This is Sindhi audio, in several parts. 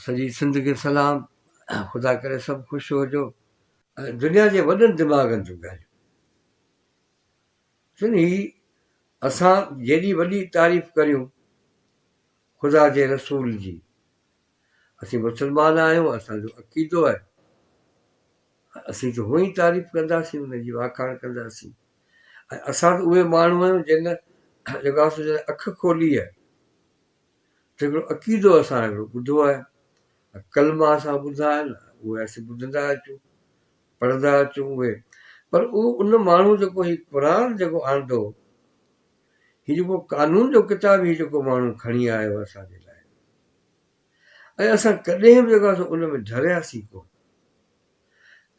سڄي سنڌ کي سلام خدا ڪري سڀ خوش هجو. دنيا جي وڏن دماغن جون ڳالهيون سن هي اسان جيڏي وڏي تعريف ڪريون خدا جي رسول جي اسين مسلمان آهيون اسان جو عقيدو آهي اسين ته هونئن ئي تعريف ڪنداسين ان جي واکاڻ ڪنداسين ۽ اسان ته اهي ماڻهو آهيون جن جيڪو آهي سو جن اک کولي آهي ته هڪڙو عقيدو اسان هڪڙو ٻڌو آهي، ڪلما اسان ٻڌا آهن، اهي اسين ٻڌندا اچون، پڙهندا اچون اهي پر اهو ان ماڻهو جيڪو هي قرآن جيڪو آندو، هي جيڪو قانون جو ڪتاب هي جيڪو ماڻهو کڻي آيو اسان جي لاء ۽ اسان ڪڏهن به جيڪو آهي سو ان ۾ ڍرياسين ڪونه.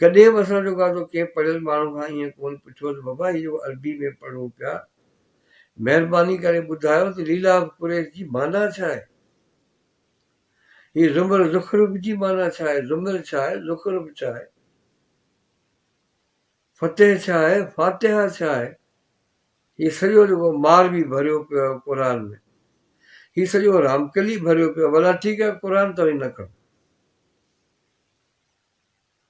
ڪڏهن به اسان جيڪو آهي سو ڪنهن پڙهيل ماڻهو کان ائين ڪونه پڇيو ته بابا هي جيڪو عربي ۾ پڙهون پيا مهرباني ڪري ٻڌايو ته ليلاب قريش جي معنيٰ ڇا آهي؟ هي زمر زخرف جي معنيٰ ڇا آهي؟ زمر ڇا آهي؟ زخرف ڇا آهي؟ فتح ڇا آهي؟ فاتحه ڇا آهي؟ هي سڄو جيڪو ماروي ڀريو پيو آهي قرآن ۾ هي سڄو رامڪلي ڀريو پيو آهي ڀلا ٺيڪ آهي قرآن توهين نه کڻو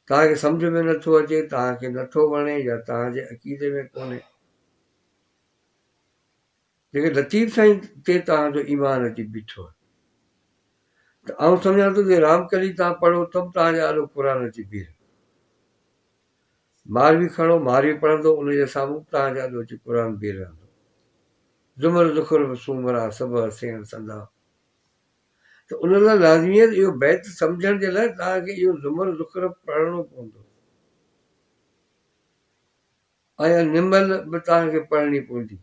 توهان کي سمجهه ۾ نٿو اچي، توهان کي نٿو وڻي يا توهان جي عقيدي ۾ ڪونهي. جيڪي لطيف سائين تي توهان جو ايمان اچي بيٺو آهي ته آئون سمجهان ٿو ته رامڪلي توهان پڙهو ته به توهان جي آڏو قرآن اچي بيهي. ماروي کڻو، ماروي پڙهندو ان جي سامهون به توهان جي آڏو اچي قرآن بيهي رهندو. زمر زخرف سومرا سڀ حسين سندا. ته ان لاء لازمي آهي ته اهو بيت سمجهڻ جي لاء توهان کي اهو زمر زخرف پڙهڻو پوندو ۽ نمل به توهان کي پڙهڻي پوندي.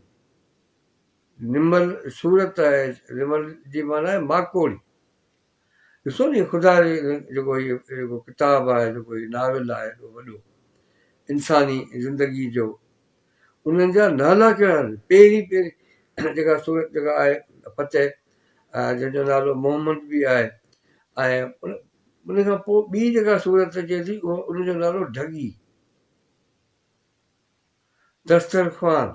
نمل سورت آهي، نمل جي معنيٰ آهي ماڪوڙي. ڏسو نه خدا جي جيڪو هي جيڪو ڪتاب آهي جيڪو هي ناول آهي ايڏو وڏو انساني زندگي جو انهن جا نالا ڪهڙا آهن پهرين پهرين جيڪا سورت جيڪا آهي فتح جنهن جو نالو محمد به آهي ۽ ان کان پوء ٻي جيڪا سورت اچي ٿي اهو ان جو نالو ڍڳي دسترخوان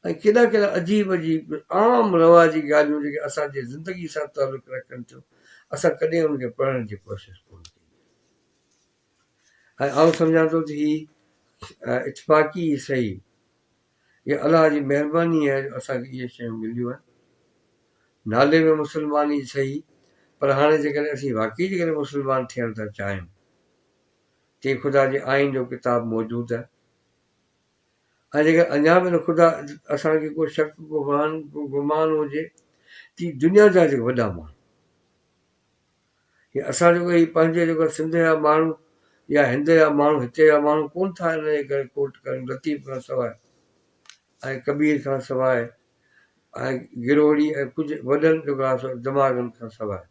۽ ڪيڏا ڪيڏا عجيب عجيب عام رواجي ڳالهيون جيڪي اسان جي زندگي سان تعلق رکن ٿيون اسان ڪڏهن ان کي پڙهڻ جي ڪوشش ڪونه ڪئي ۽ آئون سمجهان ٿو ته هي اتفاقي ئي صحيح اها الله جي مهرباني آهي جو اسان کي اهي شيون مليون آهن. نالي ۾ مسلمان ئي سهي پر هاڻي جيڪڏهن اسين واقعي جيڪڏهن مسلمان ٿيڻ ٿا چاهيون ته هي خدا جي آئين جو ڪتاب موجود آهي ۽ جيڪڏهن اڃا به ان خدا اسان کي ڪو شڪ ڪو وهن ڪو گمان هجي ته هي دنيا جا جيڪي وڏا ماڻهو هي اسان جيڪو هي پنهنجي جيڪو سنڌ جا ماڻهو يا هند جا ماڻهو هتي جا ماڻهو ڪون ٿا ان جي ڪري ڪوٽ ڪرن لطيف کان سواء ۽ ڪبير کان سواء ۽ گروهڙي ۽ ڪجهه وڏن جيڪو آهي سو دماغن کان سواء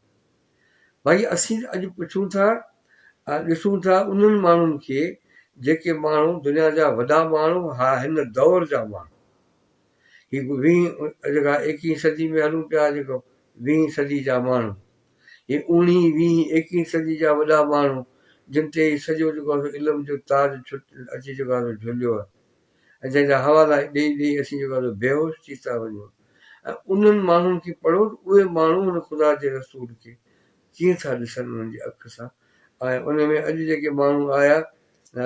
باقي اسين اڄ پڇون ٿا ۽ ڏسون ٿا انهن ماڻهن کي جيڪي ماڻهو دنيا جا وڏا ماڻهو ها هن دور جا ماڻهو هي ويهين جيڪا ايڪيهين صدي ۾ هلون پيا جيڪو ويهين صدي جا ماڻهو هي اوڻيهين ويهين ايڪيهين صدي جا وڏا ماڻهو جن تي هي سڄو جيڪو آهي سو علم جو تاج اچي جيڪو آهي سو جهليو آهي ۽ جنهن جا حوالا ڏيئي ڏيئي اسين جيڪو آهي سو بيهوش ٿي ٿا وڃون ۽ انهن ماڻهن کي پڙهو ته اهي ماڻهو هن خدا جي رسول کي ڪيئن ٿا ڏسن انهن جي اک سان ۽ ان ۾ اڄ جيڪي ماڻهو آيا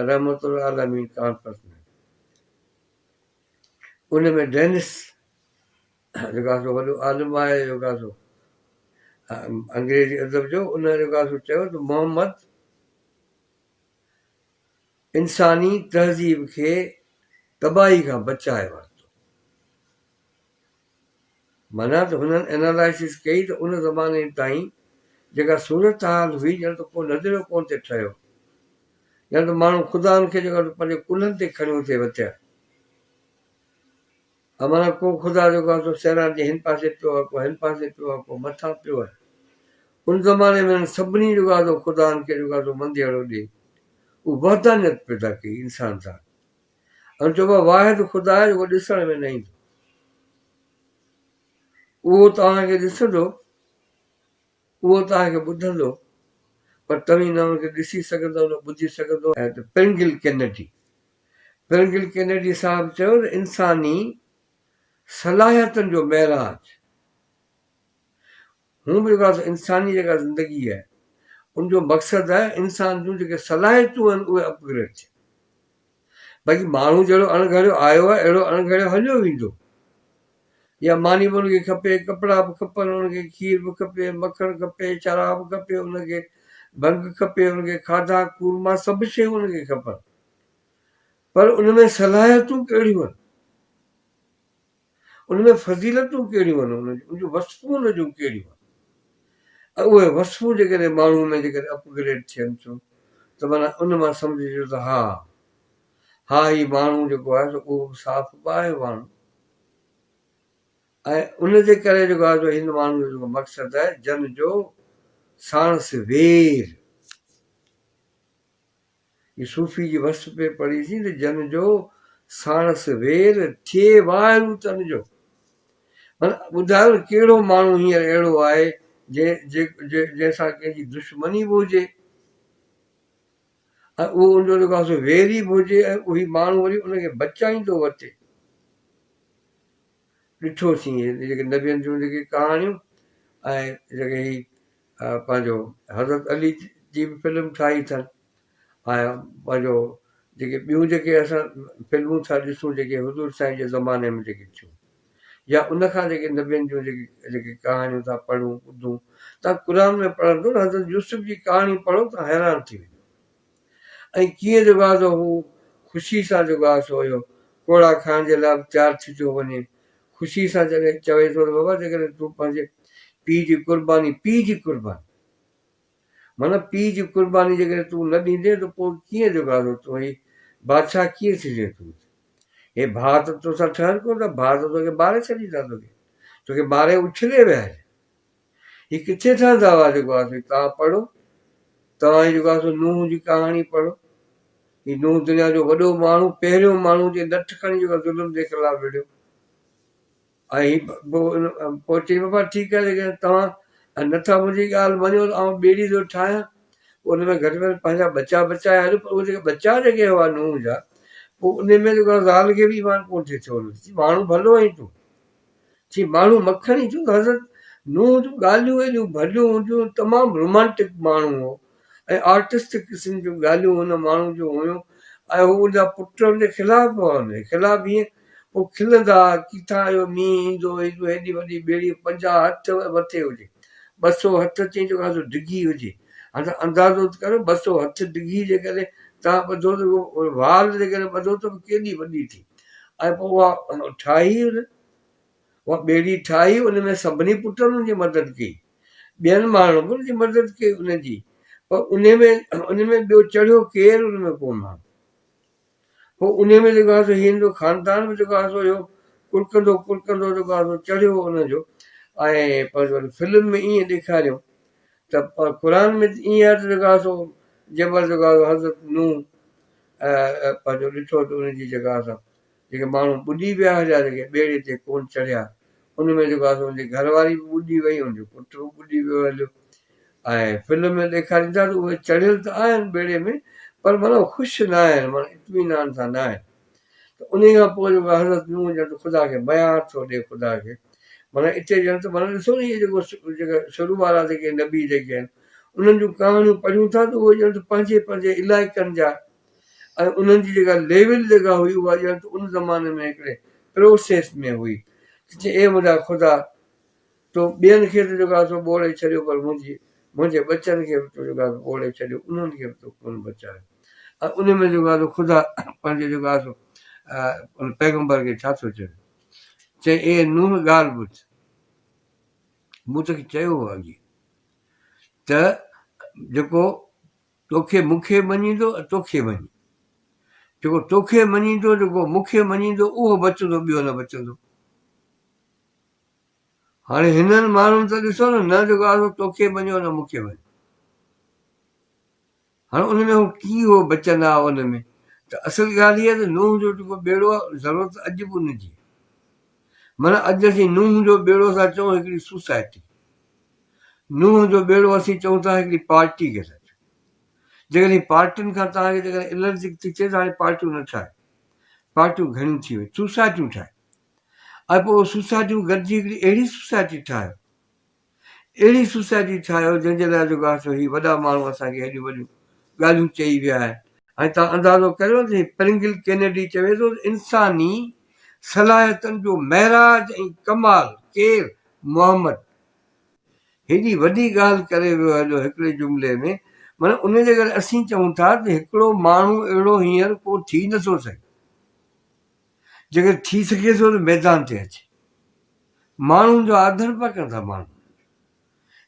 رحمت العالمين ڪانفرنس ۾ ان ۾ ڊينس جيڪو آهي سو وڏو عالم آهي جيڪو آهي سو انگريزي ادب جو ان جيڪو آهي سو چيو ته محمد انساني تهذيب کي تباهي کان بچائي ورتو معنيٰ ته هنن انالائسس ڪئي ته ان زماني تائين جيڪا صورتحال هئي ڄڻ ته ڪو نظريو ڪونه ٿي ٺهيو. ڄڻ ته ماڻهو خدائن کي جيڪو پنهنجي ڪلهن تي کڻيو ٿي وتيا. ۽ معنيٰ ڪو خدا جيڪو آهي سو سيران جي هن پاسي پيو آهي، ڪو هن پاسي پيو آهي، ڪو مٿان پيو آهي. ان زماني ۾ هنن سڀني جيڪو آهي سو خدائن کي جيڪو آهي سو منڌيئڙو ڏئي اهو وحدانيت پيدا ڪئي انسان ذات. ۽ چئبو آهي واحد خدا آهي جيڪو ڏسڻ ۾ نه ايندو. اهو توهان کي ڏسندو، اهو توهان کي ٻڌندو، پر توهين نه ان کي ڏسي سگهندؤ نه ٻڌي سگهندؤ. ته پرنگل ڪينيڊي، پرنگل ڪينيڊي صاحب چيو ته انساني صلاحيتن جو معراج. هونء به جيڪو آهي سو انساني جيڪا زندگي آهي ان جو مقصد آهي انسان جون جيڪي صلاحيتون آهن اهي اپ گريڊ ٿين. باقي ماڻهو جهڙو اڻ گهڙيو آيو آهي اهڙو اڻ گهڙيو هليو ويندو. يا ماني به ان کي کپي، ڪپڙا به کپن ان کي، کير به کپي، مکڻ کپي، شراب کپي ان کي، ڀنگ کپي ان کي، کاڌا قورما سڀ شيون ان کي کپن. پر ان ۾ صلاحيتون ڪهڙيون آهن؟ ان ۾ فضيلتون ڪهڙيون آهن؟ ان جون وصفون ان جون ڪهڙيون آهن؟ ۽ اهي وصفون جيڪڏهن ماڻهوء ۾ جيڪڏهن اپ گريڊ ٿين ٿيون ته معنيٰ ان مان سمجهجو ته ها ها هي ماڻهو جيڪو آهي سو اهو به صاف به آهي ماڻهو ۽ ان جي ڪري جيڪو آهي سو هن ماڻهو جو جيڪو مقصد آهي جن جو ساڻس وير. هي صوفي جي وصف پئي پڙهيسين ته جن جو ساڻس وير، ٿئي واهرو تن جو. معنيٰ ٻڌايو نه ڪهڙو ماڻهو هينئر اهڙو آهي جنهن سان ڪنهن جي دشمني به هجي ۽ اهو ان جو جيڪو آهي سو ويري به هجي ۽ اهي ماڻهو وري ان کي بچائيندو وتي. ڏٺوسين جيڪي نبين جون جيڪي ڪهاڻيون ۽ جيڪي هي پنهنجو حضرت علي جي به فلم ٺاهي اٿن ۽ پنهنجو جيڪي ٻيون جيڪي اسان فلمون ٿا ڏسون جيڪي حضور سائين جي زماني ۾ جيڪي ٿيون يا ان کان جيڪي نبين جون جيڪي جيڪي ڪهاڻيون ٿا پڙهون ٻڌون تان قرآن ۾ پڙهندو نه حضرت يوسف جي ڪهاڻي پڙهو ته حيران ٿي وڃو ۽ ڪيئن جيڪو آهي سو هو خوشي سان جيڪو آهي سو اهو ڪوڙا کائڻ جي لاء به تيار ٿي ٿو وڃي. خوشي سان جڏهن چوي ٿو ته بابا جيڪڏهن تون پنهنجي پيء جي قرباني، پيء جي قرباني، معنيٰ پيء جي قرباني جيڪڏهن تون نه ڏيندين ته پوء ڪيئن جيڪو آهي سو تون هي بادشاهه ڪيئن ٿيندين تون؟ هي ڀاء ته توسان ٺهن ڪونه ٿا، ڀاء ته توکي ماري ڇڏيندا توکي، توکي ماري اڇلي ويا آهن. هي ڪٿي ٺهندا هئا جيڪو آهي سو توهان پڙهو، توهان هي جيڪو آهي سو نوح جي ڪهاڻي پڙهو، هي نوح دنيا جو وڏو ماڻهو، پهريون ماڻهو جنهن لٺ کڻي جيڪو ظلم جي خلاف وڙهيو ۽ هي پوء چئي بابا ٺيڪ آهي جيڪڏهن توهان نٿا منهنجي ڳالهه مڃو ته آئون ٻيڙي ٿو ٺاهيان، پوء ان ۾ گهٽ ۾ گهٽ پنهنجا ٻچا بچائي هلو، پر اهي جيڪي ٻچا جيڪي هئا نوح جا، پوء ان ۾ جيڪو آهي زال کي به ايمان ڪونه ٿي ٿيو، ماڻهو ڀلو آهين تون. چي ماڻهو مکڻ ئي ٿيو ته حضرت نوح جون ڳالهيون ايڏيون ڀليون هونديون هيون تمام رومانٽڪ ماڻهو هو ۽ آرٽسٽڪ قسم جون ڳالهيون هن ماڻهو جون هيون ۽ هو ان جا پٽ ان جي خلاف هئا ان جي خلاف هيئن پوء کلندا ها ڪٿان اهو مينهن ايندو هيڏو هيڏي وڏي ٻيڙي 50 هٿ مٿي هجي 200 هٿ چئين جو سو ڊگهي هجي هاڻ ته اندازو ته ڪريو 200 هٿ ڊگهي جيڪڏهن توهان ٻڌو ته وال جيڪڏهن ٻڌو ته ڪيڏي وڏي ٿي ۽ پوء اها ٺاهي ان اها ٻيڙي ٺاهي ان ۾ سڀني پٽن ان جي مدد ڪئي ٻين ماڻهن به ان جي مدد ڪئي ان جي پر ان ۾ ان ۾ ٻيو چڙهيو ڪير ان ۾ ڪو ماڻهو پوء ان ۾ جيڪو آهي سو هن جو خاندان به جيڪو آهي سو اهو ڪرڪندو ڪرڪندو جيڪو آهي سو چڙهيو ان جو ۽ پنهنجو فلم ۾ ائين ڏيکاريو ته قرآن ۾ ائين آهي ته جيڪو آهي سو جنهن مهل جيڪو آهي حضرت نوح پنهنجو ڏٺو ته ان جي جيڪا آهي سا جيڪي ماڻهو ٻڏي ويا هليا جيڪي ٻيڙي تي ڪونه چڙهيا ان ۾ جيڪو آهي سو ان جي گهر واري به ٻڏي وئي ان جو پٽ به ٻڏي ويو هليو ۽ فلم ۾ ڏيکارين ٿا ته اهي چڙهيل ته آهن ٻيڙي ۾ پر معنيٰ خوش نه آهن معنيٰ اطمينان سان نه آهن ته انهي کان پوء جيڪو حضرت نوح ڄڻ ته خدا کي ميار ٿو ڏي خدا کي معنيٰ اتي ڄڻ ته معنيٰ ڏسو نه اهي جيڪو جيڪا شروع وارا جيڪي نبي جيڪي آهن انهن جون ڪهاڻيون پڙهيون ٿا ته اهي ڄڻ ته پنهنجي پنهنجي علائقن جا ۽ انهن جي جيڪا ليول جيڪا هئي اها ڄڻ ته ان زماني ۾ هڪڙي پروسيس ۾ هئي ته چي اي منهنجا خدا تو ٻين کي ته جيڪو آهي سو ٻوڙي ڇڏيو پر منهنجي منهنجي ٻچن کي به تو جيڪو آهي سو ٻوڙي ڇڏيو انهن کي به تو ڪونه بچايو ۽ ان ۾ جيڪو آهي سو خدا پنهنجي جيڪو آهي سو ان پيغمبر کي ڇا ٿو چوي چي اي نوح ڳالهه ٻڌ مون توکي چيو هو اڳي ته جيڪو توکي مون کي مڃيندو ۽ توکي مڃي. جيڪو توکي مڃيندو جيڪو مون کي مڃيندو اهو بچندو ٻيو نه بچندو. هاڻي هنن ماڻهن ته ڏسو نه نه جيڪو آهي سو توکي مڃيو نه مون کي مڃيو. هاڻي ان ۾ هو ڪيئن هو بچندا ان ۾ ته اصل ڳالهه هيء ته نوح جو جيڪو ٻيڙو آهي ضرورت اڄ به ان جي معنيٰ اڄ اسين نوح جو ٻيڙو ٿا چئون هڪڙي سوسائٽي نوح جو ٻيڙو اسين چئون ٿا هڪڙي پارٽي کي ٿا چئون. جيڪڏهن پارٽين کان توهان کي جيڪڏهن الرجڪ ٿي ٿئي ته هاڻي پارٽيون نه ٺاهيو. پارٽيون گهڻيون ٿي ويون، سوسائٽيون ٺاهيو ۽ پوء سوسائٽيون گڏجي هڪڙي اهڙي سوسائٽي ٺاهيو. اهڙي سوسائٽي ٺاهيو جنهن جي لاء جيڪو آهي سو هي وڏا ماڻهو اسان کي هيڏيون وڏيون ڳالهيون چئي ويا آهن. ۽ توهان اندازو ڪريو ته هي پرنگل ڪينيڊي چوي ٿو ته انساني صلاحيتن جو معراج ۽ ڪمال ڪير؟ محمد. هيڏي وڏي ڳالهه ڪري ويو آهي جو هڪڙي جملي ۾ معنيٰ ان جي ڪري اسين چئون ٿا ته هڪڙو ماڻهو اهڙو هينئر ڪو ٿي نٿو سگهي. جيڪڏهن ٿي سگهي ٿو ته ميدان تي اچي. ماڻهن جو آڌر پيا ڪن ٿا ماڻهو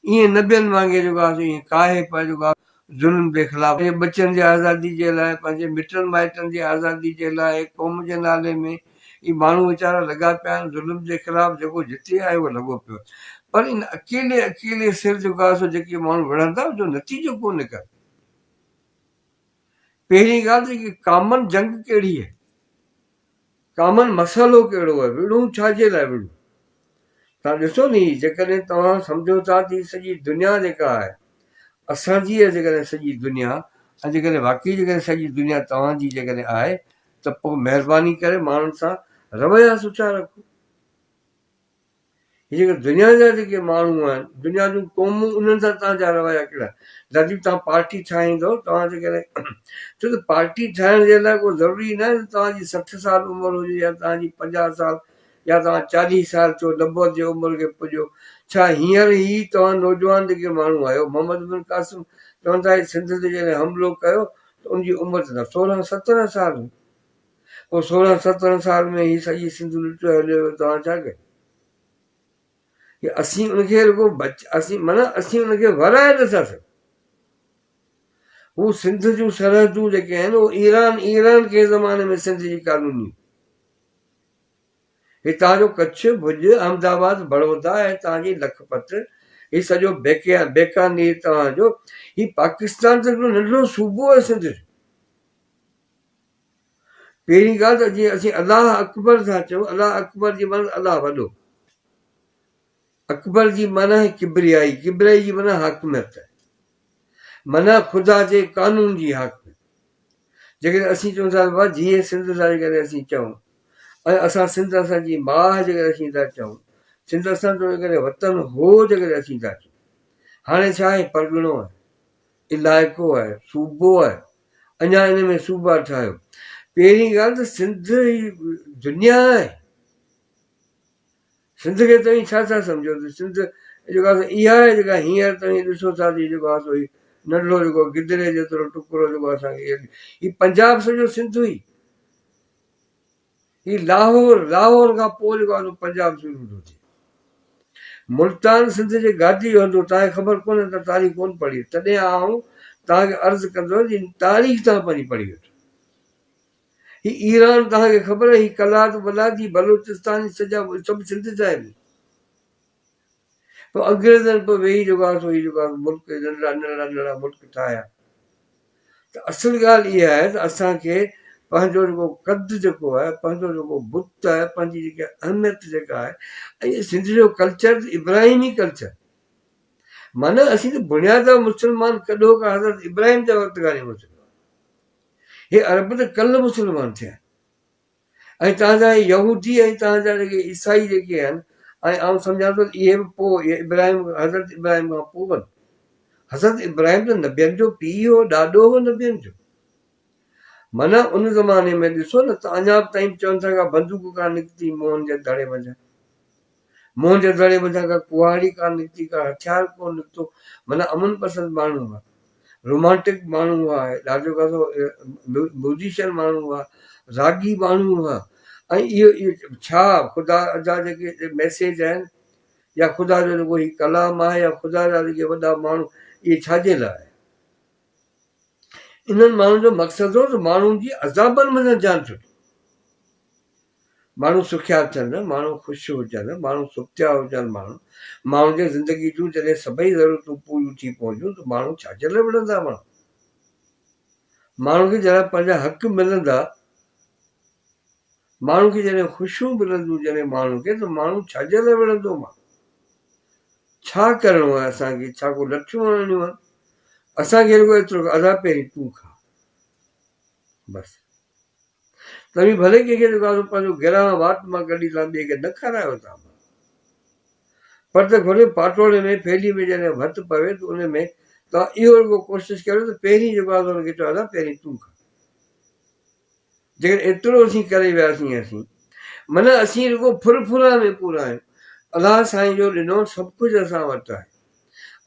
ائين نبين وانگي جيڪو آهي سو ائين ڪاهي پيا جيڪو آهي ظلم جي خلاف پنهنجي ٻچن جي آزادي جي لاء پنهنجي مٽن مائٽن جي آزادي جي لاء قوم جي نالي ۾ اهي ماڻهو ويچارا لڳا پيا آهن ظلم جي خلاف جيڪو جتي آهي اهو لڳو پيو آهي پر ان اڪيلي اڪيلي سر جيڪو آهي سو جيڪي ماڻهو وڙهن ٿا ان جو نتيجو ڪو نڪري. پهرين ڳالهه ته هي ڪامن جنگ ڪهڙي آهي؟ ڪامن مسئلو ڪهڙو آهي؟ وڙهون ڇا جي لاء وڙهون؟ توهان ڏسو ني جيڪڏهن توهان سمجهو ٿا ته هي سڄي دنيا جيڪا آهي اسان جي آهي جيڪڏهن سڄي دنيا ۽ جيڪڏهن واقعي جيڪڏهن سڄي دنيا توهان جي جيڪڏهن آهي ته پوء مهرباني ڪري ماڻهن سان رويا سٺا رکو. هي جيڪي دنيا جا جيڪي ماڻهو آهن، دنيا جون قومون انهن سان توهان جا رويا ڪهڙا آهن؟ دادي توهان پارٽي ٺاهيندؤ توهان جيڪڏهن ڇو ته پارٽي ٺاهڻ جي لاء ڪو ضروري ناهي ته توهان جي 60 سال عمر هجي يا توهان جي 50 سال يا توهان 40 سال ٿيو نبوت جي عمر کي پڄو ڇا هينئر هي توهان نوجوان جيڪي ماڻهو آهيو محمد بن قاسم چون ٿا هي سنڌ تي جڏهن حملو ڪيو ته ان جي عمر ته 16 17 سال هئي. پوء 16 17 سال ۾ هي سڄي سنڌ لٽيو هليو ويو توهان ڇا ڪيو؟ هي اسين ان کي رڳو بچ اسين معنيٰ اسين ان کي ورائي نه ٿا سگهون. هو سنڌ جون سرحدون جيڪي آهن اهو ايران ايران ڪنهن زماني ۾ سنڌ جي ڪالوني هئي. هي توهان جو ڪڇ، ڀڄ، احمد آباد، بڙودا ۽ توهان جي لکپت هي سڄو بيڪانير توهان جو هي پاڪستان ته هڪڙو ننڍڙو صوبو آهي سنڌ جو. پهرين ڳالهه ته جيئن اسين الله اڪبر ٿا چئون، الله اڪبر جي معنيٰ الله وڏو. اڪبر جي معنيٰ آهي ڪبريائي، ڪبريائي جي معنيٰ حاڪميت، معنيٰ خدا جي قانون جي حاڪميت. جيڪڏهن اسين چئون ٿا ته بابا جيئي سنڌ ٿا جيڪڏهن اسين چئون ۽ اسان سنڌ اسان جي ماء آهي جيڪڏهن اسين ٿا چئون، سنڌ اسان جو جيڪڏهن وطن هو جيڪڏهن اسين ٿا چئون. هاڻي ڇا آهي پرڳڻو آهي. علائقو آهي، صوبو آهي، اڃا ان ۾ صوبا ٺاهيو. پهرين ڳالهه ته سنڌ هي دنيا آهي. سنڌ کي توهين ڇا ٿا سمجهو ته سنڌ جيڪا سو اها آهي جيڪا هينئر توهين ڏسو ٿا ته هي جيڪو آهي سو هي ننڍڙو جيڪو گدڙي جيترو ٽڪرو جيڪو اسان کي هي پنجاب سڄو سنڌ هئي. هي لاهور، لاهور کان پوء جيڪو آهي سو پنجاب شروع ٿو ٿئي. ملتان سنڌ جي گادي جو هنڌ هو، توهان کي خبر ڪونهي، توهان تاريخ ڪونه پڙهي، تڏهن آئون توهان کي عرض ڪندو آهيان ته تاريخ توهان پنهنجي پڙهي وٺو. هي ايران توهان کي خبر آهي، هي قلات ولات، هي بلوچستان، هي سڄا سڀ سنڌ جا آهن. پوء انگريزن پوء ويهي جيڪو آهي سو هي جيڪو آهي ملڪ ننڍڙا ننڍڙا ننڍڙا ملڪ ٺاهيا. ته اصل ڳالهه اها آهي ته اسان کي پنهنجو جيڪو قد جيڪو آهي، پنهنجو جيڪو بت آهي، پنهنجي جيڪا اهميت جيڪا آهي ۽ سنڌ جو ڪلچر ابراهيمي ڪلچر معنيٰ اسين ته بنياد جا مسلمان ڪڏهوڪا حضرت ابراهيم جي وقت کان مسلمان هي عرب ته ڪل مسلمان ٿيا ۽ توهان جا يهودي ۽ توهان جا جيڪي عيسائي جيڪي آهن ۽ آئون سمجهان ٿو ته اهي به پوء اهي ابراهيم حضرت ابراهيم کان پوء آهن. حضرت ابراهيم ته نبين جو پيء هو، ڏاڏو هو نبين جو. معنيٰ ان زماني ۾ ڏسو نه ته اڃا به تائين به چون ٿا ڪا بندوق ڪانه نڪتي موهن جي دڙي منجهان. موهن جي دڙي منجهان ڪا ڪهاڙي ڪانه نڪتي، ڪا هٿيار ڪونه نڪتو. معنيٰ امن پسند ماڻهو هئا. رومانٽڪ ماڻهو هئا، ڏاڍو خاصو ميوزيشن ماڻهو هئا، راڳي ماڻهو هئا ۽ اهو اهو ڇا خدا جا جيڪي ميسيج آهن يا خدا جو جيڪو هي ڪلام آهي يا خدا جا جيڪي وڏا ماڻهو اهي ڇا جي لاء آهن؟ انهن ماڻهن جو مقصد هو ته ماڻهن جي عذابن منجهان جان ڇٽي. ماڻهو سکيا ٿين، ماڻهو خوش هجن، ماڻهو سبتيا هجن، ماڻهو، ماڻهن جي زندگي جون جڏهن سڀئي ضرورتون پوريون ٿي پونديون ته ماڻهو ڇا جي لاء وڙهندا ماڻهو؟ ماڻهن کي جڏهن پنهنجا حق ملندا، ماڻهن کي جڏهن خوشيون ملنديون جڏهن ماڻهن کي ته ماڻهو ڇا جي لاء وڙهندو ماڻهو؟ ڇا ڪرڻو آهي اسان کي؟ ڇا ڪو لٺيون هڻڻيون آهن؟ اسان کي رڳو ايترو ادا پهرين تون کاء بس. توهين ڀلي ڪنهن کي جيڪو آهي سو پنهنجو گرهه وات مان ڪڍي توهان ٻئي کي نه کارايو ٿا. پر ته گهرجي پاٽوڙي ۾ ڦيلي ۾ جڏهن ڀت پوي ته ان ۾ توهان اهو رڳو ڪوشش ڪريو ته پهرين جيڪو آهي سو ان کي چئو ادا پهرين تون کاء. جيڪڏهن ايترو اسين ڪري وياسين اسين معنيٰ اسين رڳو ڦر ڦران ۾ پورا آهيون. الله سائين جو ڏنو سڀ ڪجهه اسان وٽ آهي.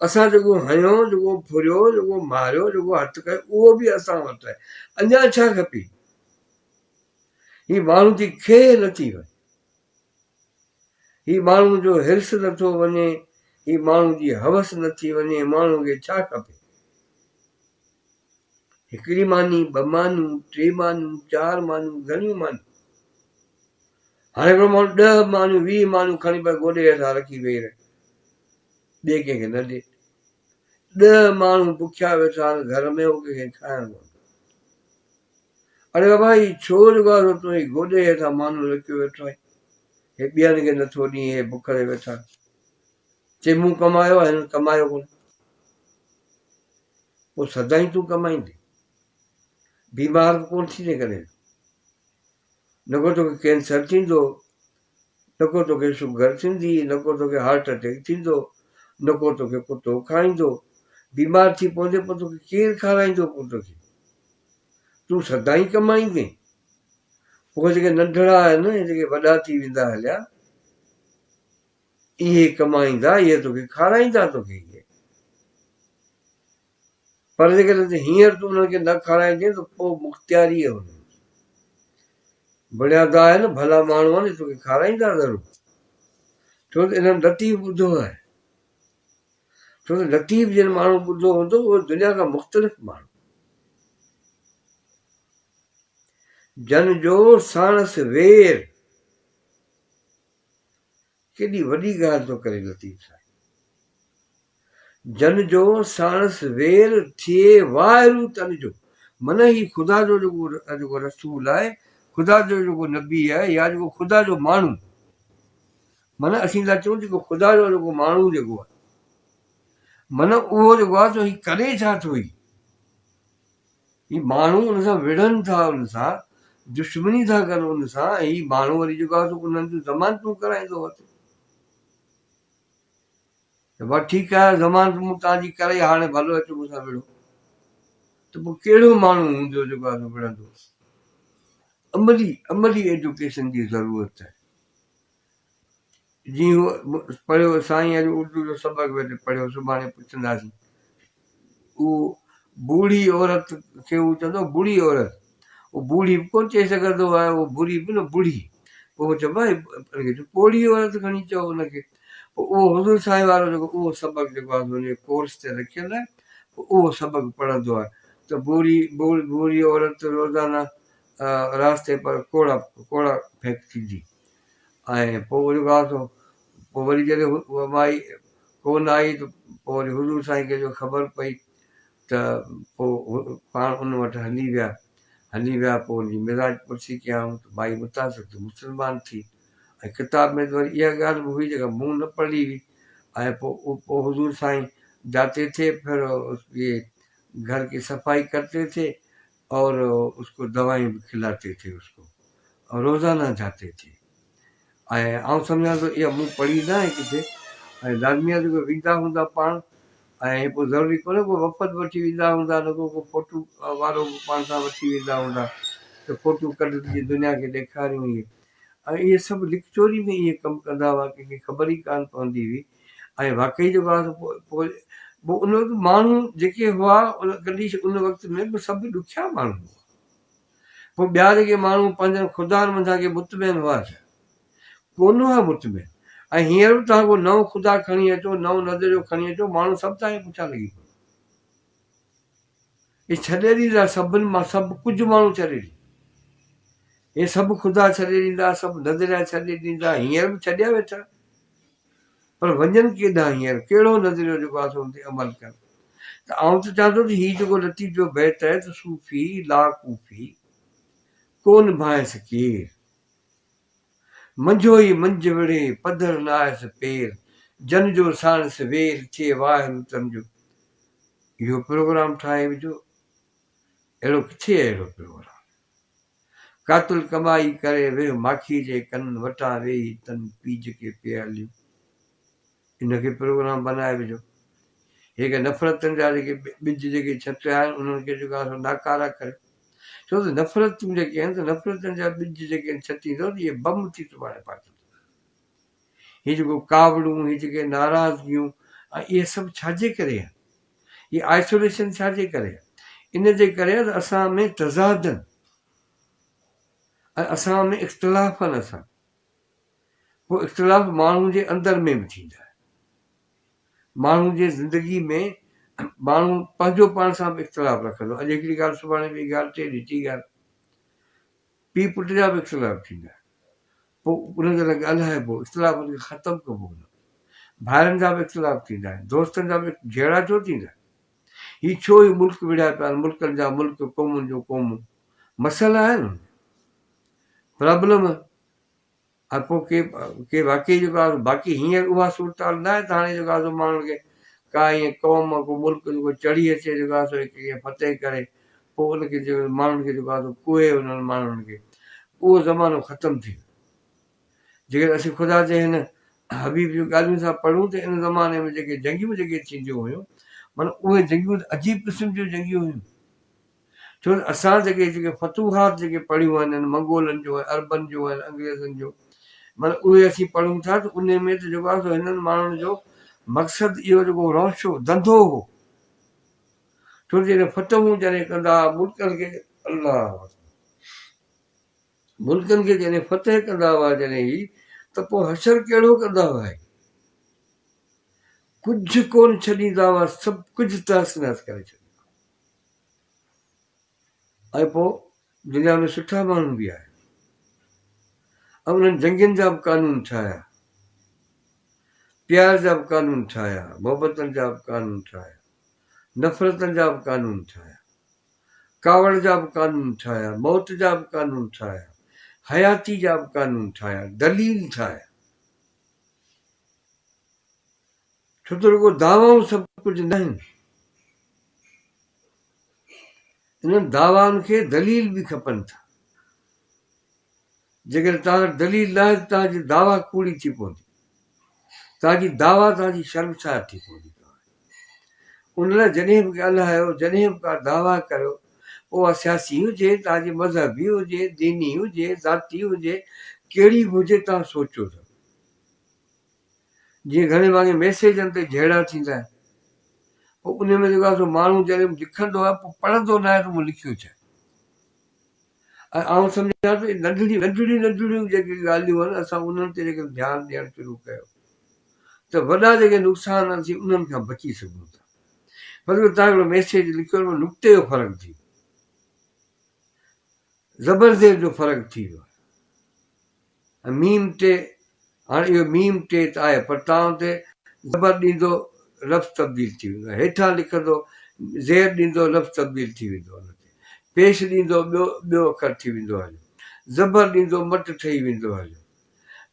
اسان جيڪو هنيو، جيڪو ڦريو، جيڪو ماريو، جيڪو هٿ ڪيو اهو به اسان وٽ آهي. اڃا ڇا کپي؟ هي ماڻهو جي کيهه نٿي وڃي. هي ماڻهو جو حرص نٿو وڃي، هي ماڻهو جي هوس نٿي وڃي، ماڻهو کي ڇا کپي؟ هڪڙي ماني، ٻه مانيون، ٽي مانيون، چار مانيون، گهڻيون مانيون. هاڻي هڪڙو ماڻهو ڏهه مانيون، 20 مانيون کڻي پنهنجي گوڏي هيٺان رکي ويهي رهي، ٻئي ڪنهن کي نه ڏي. 10 ماڻهو بکيا ويٺا آهن گهر ۾، هو ڪنهن کي کائڻ ڪونه ڏي. اڙي بابا هي ڇو جيڪو آهي سو تون هي گوڏي هيٺان مانو رکيو ويٺو آهين، هي ٻين کي نٿو ڏين، هي بک تي ويٺا آهن. چي مون ڪمايو آهي، هنن ڪمايو ڪونه. پوء سدائين تون ڪمائيندين، بيمار به ڪونه ٿيندين ڪڏهن به. نه ڪو توکي ڪينسر ٿيندو، نه ڪو توکي شگر ٿيندي، نه ڪو توکي هارٽ اٽيڪ ٿيندو، نه ڪو توکي ڪتو کائيندو. بيمار ٿي پوندين پوء توکي ڪير کارائيندو پوء توکي؟ تون سدائين ڪمائيندين. پوء جيڪي ننڍڙا آهن ۽ جيڪي وڏا ٿي ويندا هليا، اهي ڪمائيندا، اهي توکي کارائيندا توکي اهي. پر جيڪڏهن هينئر تون انهن کي نه کارائيندين ته پوء مختياري انهن جي. بڻيادا آهن، ڀلا ماڻهو آهن، توکي کارائيندا ضرور. ڇو ته انهن لطيف ٻڌو آهي. ڇو ته لطيف جن ماڻهو ٻڌو هوندو اهو دنيا کان مختلف ماڻهو. جن جو ساڻس وير. ڪيڏي وڏي ڳالهه ٿو ڪري لطيف سائين. جن جو ساڻس وير ٿئي واهرو تن جو. معنيٰ هي خدا جو جيڪو رسول آهي، خدا جو جيڪو نبي آهي يا جيڪو خدا جو ماڻهو، معنيٰ اسين ٿا چئون جيڪو خدا جو جيڪو ماڻهو جيڪو آهي، معنيٰ اهو جيڪو آهي سو هي ڪري ڇا ٿو هي؟ هي ماڻهو ان سان وڙهن ٿا، ان سان دشمني ٿا ڪن ان سان ۽ هي ماڻهو وري جيڪو آهي سو انهن جون ضمانتون ڪرائيندو وتي. ته بس ٺيڪ آهي ضمانت مون توهان جي ڪرائي هاڻي ڀلو اچو مون سان وڙهو. ته پوء ڪهڙو ماڻهو هوندو جيڪو آهي سو وڙهندو؟ عملي عملي ايجوڪيشن جي ضرورت آهي. جيئن هو پڙهيو سائين اڄ اردو جو سبق ويٺي پڙهيو سڀاڻي پڇنداسين. اهو بوڙهي عورت کي هو چوندو هو بوڙهي عورت هو بوڙهي به ڪونه چئي سگهندو آهي اهو بري به نه بوڙهي پوء هو چئبو آهي ان کي چئو پوڙهي عورت کڻي چئو ان کي پوء اهو حضور سائين وارو جيڪو اهو سبق جيڪو آهي سو ان جي ڪورس تي رکيل آهي پوء اهو سبق پڙهندو آهي ته بوڙهي بوڙهي عورت روزانه راستي پر ڪوڙا ڪوڙا ڦيڪتي ٿي ۽ پوء وري واهه سو پوء وري جڏهن اها مائي ڪو نه آئي ته پوء وري حضور سائين کي جو خبر پئي ته پوء پاڻ ان وٽ هلي ويا هلي ويا پوء ان جي مزاج پرسي ڪيائون ته مائي متاثر ٿي مسلمان ٿي ۽ ڪتاب ۾ ته وري اها ڳالهه به هئي جيڪا مون نه پڙهي هئي ۽ پوء پوء حضور سائين جاتي ٿي پھر اهي گهر ڪي صفائي ڪرتي ٿي اور اس ڪو دوائين به کلاتي ٿي اس ڪو اور روزانه جاتي ٿي ۽ آئون سمجهان ٿو اها مون پڙهي نه آهي ڪٿي ۽ لازمي آهي ته ويندا هوندا پاڻ ۽ پوء ضروري ڪونهي ڪو وفد وٺي ويندا هوندا نه ڪو ڪو فوٽو وارو به پاڻ سان وٺي ويندا هوندا ته فوٽو ڪڍ جي دنيا کي ڏيکاريون اهي ۽ اهي سڀ لڪچوري ۾ اهي ڪم ڪندا هئا ڪنهن کي خبر ئي ڪانه پوندي هئي ۽ واقعي جيڪو آهي سو پوء پوء ان وقت ماڻهو جيڪي هئا ان ڪنڊيشن ان وقت ۾ به سڀ ڏکيا ماڻهو هئا. پوء ٻيا جيڪي ماڻهو پنهنجن خدائن منجهان ڪي مطمئن هئا ڇا؟ ڪونه هئا مطمئن. ۽ هينئر به توهان ڪو نئون خدا کڻي اچو، نئون نظريو کڻي اچو، ماڻهو سڀ توهان جي پٺيان لڳي پوندا. اهي ڇڏي ڏيندا سڀن مان سڀ ڪجهه ماڻهو ڇڏي ڏيندا. اهي سڀ خدا ڇڏي ڏيندا، سڀ نظريا ڇڏي ڏيندا، هينئر به ڇڏيا ويٺا. پر وڃن ڪيڏانهن هينئر ڪهڙو نظريو جيڪو آهي سو ان تي عمل ڪن ته آئون ته چوان ٿو ته هي جيڪو لطيف جو بيت آهي ته صوفي لا ڪوفي ڪون ڀانئس ڪير منجهو ئي منجهه وڙهي پڌر ناهيس پير جن جو ساڻس وير ٿئي واهرو تن جو اهو پروگرام ٺاهي وجهو اهڙو ڪٿي آهي اهڙو پروگرام. قاتل ڪمائي ڪري ويهه ماکي جي ڪن وٽان ويهي تن پيج کي پياليون. ان کي پروگرام بنائي وجهو. هي جيڪي نفرتن جا جيڪي ٻج جيڪي ڇٽيا آهن انهن کي جيڪو آهي سو ناڪاره ڪريو. ڇو ته نفرتون جيڪي آهن ته نفرتن جا ٻج جيڪي آهن ڇٽيندو ته اهي بم ٿي سڀاڻي ڦاٽندا. هي جيڪو ڪاوڙون، هي جيڪي ناراضگيون ۽ اهي سڀ ڇا جي ڪري آهن؟ هي آئسوليشن ڇا جي ڪري آهي؟ ان جي ڪري آهي ته اسان ۾ تضاد آهن ۽ اسان ۾ اختلاف آهن اسان پوء اختلاف ماڻهو جي اندر ۾ به ٿيندا آهن. ماڻهو جي زندگي ۾ ماڻهو پنهنجو پاڻ سان به اختلاف رکندو اڄ هڪڙي ڳالهه سڀاڻي ٻي ڳالهه ٽي ڏينهن ٽي ڳالهه پيء پٽ جا به اختلاف ٿيندا آهن پوء انهن سان ڳالهائبو اختلافن کي ختم ڪبو نه ڀائرن جا به اختلاف ٿيندا آهن دوستن جا به جهيڙا ڇو ٿيندا آهن هي ڇو هي ملڪ وڙهيا پيا آهن ملڪن جا ملڪ قومن جون قومون مسئلا آهن پرابلم ۽ پوء ڪي ڪي واقعي جيڪو آهي باقي هينئر اها صورتحال نه آهي ته هاڻي جيڪو آهي سو ماڻهن کي ڪا ائين قوم ڪو ملڪ جيڪو چڙهي اچي جيڪو آهي سو هڪ ائين فتح ڪري پوء ان کي جيڪو ماڻهن کي جيڪو آهي سو ڪوهي انهن ماڻهن کي اهو زمانو ختم ٿي ويو جيڪڏهن اسين خدا جي هن حبيب جون ڳالهيون ٿا پڙهون ته ان زماني ۾ جيڪي جنگيون جيڪي ٿينديون هيون معنيٰ اهي جنگيون عجيب قسم جون جنگيون هيون ڇو ته اسان جيڪي جيڪي فتوحات جيڪي پڙهيون آهن انهن منگولن جون ۽ عربن جون ۽ انگريزن جون معنيٰ اهي اسين پڙهون ٿا ته انهي ۾ ته جيڪو آهي سو هنن ماڻهن جو مقصد اهو جيڪو روشو ڌنڌو هو ڇو ته جڏهن فتحون جڏهن ڪندا هئا ملڪن کي الله ملڪن کي جڏهن فتح ڪندا هئا جڏهن هي ته پوء حشر ڪهڙو ڪندا هئا هي ڪجهه ڪونه ڇڏيندا هئا سڀ ڪجهه تهس نهس ڪري ڇڏيندا ۽ پوء دنيا ۾ سٺا ماڻهو به آيا ۽ انهن جنگين جا به قانون ٺاهيا، پيار جا به قانون ٺاهيا، محبتن جا به قانون ٺاهيا، نفرتن جا به قانون ٺاهيا، ڪاوڙ جا به قانون ٺاهيا، موت جا به قانون ٺاهيا، حياتي جا به قانون ٺاهيا، دليل ٺاهيا. ڇو ته رڳو دعوائون سڀ ڪجهه ناهن. انهن دعوائن کي دليل به کپن ٿا. جيڪڏهن توهان وٽ دليل ناهي ته توهان جي دعويٰ ڪوڙي ٿي پوندي. توهان جي دعويٰ توهان جي شرمسار ٿي پوندي. ان لاء جڏهن به ڳالهايو، جڏهن به ڪا دعويٰ ڪريو، پوء اها سياسي هجي، توهان جي مذهبي هجي، ديني هجي، ذاتي هجي، ڪهڙي به هجي توهان سوچيو ضرور. جيئن گهڻي ڀاڱي ميسيجن تي جهيڙا ٿيندا آهن پوء ان ۾ جيڪو آهي سو ماڻهو جڏهن لکندو آهي پوء پڙهندو نه آهي ته مون لکيو ڇا ۽ آئون سمجهان ٿو ننڍڙيون ننڍڙيون ننڍڙيون جيڪي ڳالهيون آهن اسان انهن تي جيڪڏهن ڌيان ڏيڻ شروع ڪيو ته وڏا جيڪي نقصان آهن اسين انهن کان بچي سگهون ٿا فرض ڪريو تان هڪڙو ميسيج لکيو ان ۾ نقطي جو فرق ٿي ويو زبر زير جو فرق ٿي ويو ۽ ميم ٽي، هاڻي اهو ميم ٽي ته آهي پر تان اتي زبر ڏيندو لفظ تبديل ٿي ويندو، هيٺان لکندو زير ڏيندو لفظ تبديل ٿي ويندو ان تي پيش ڏيندو ٻيو ٻيو اکر ٿي ويندو هليو، زبر ڏيندو مٽ ٺهي ويندو هليو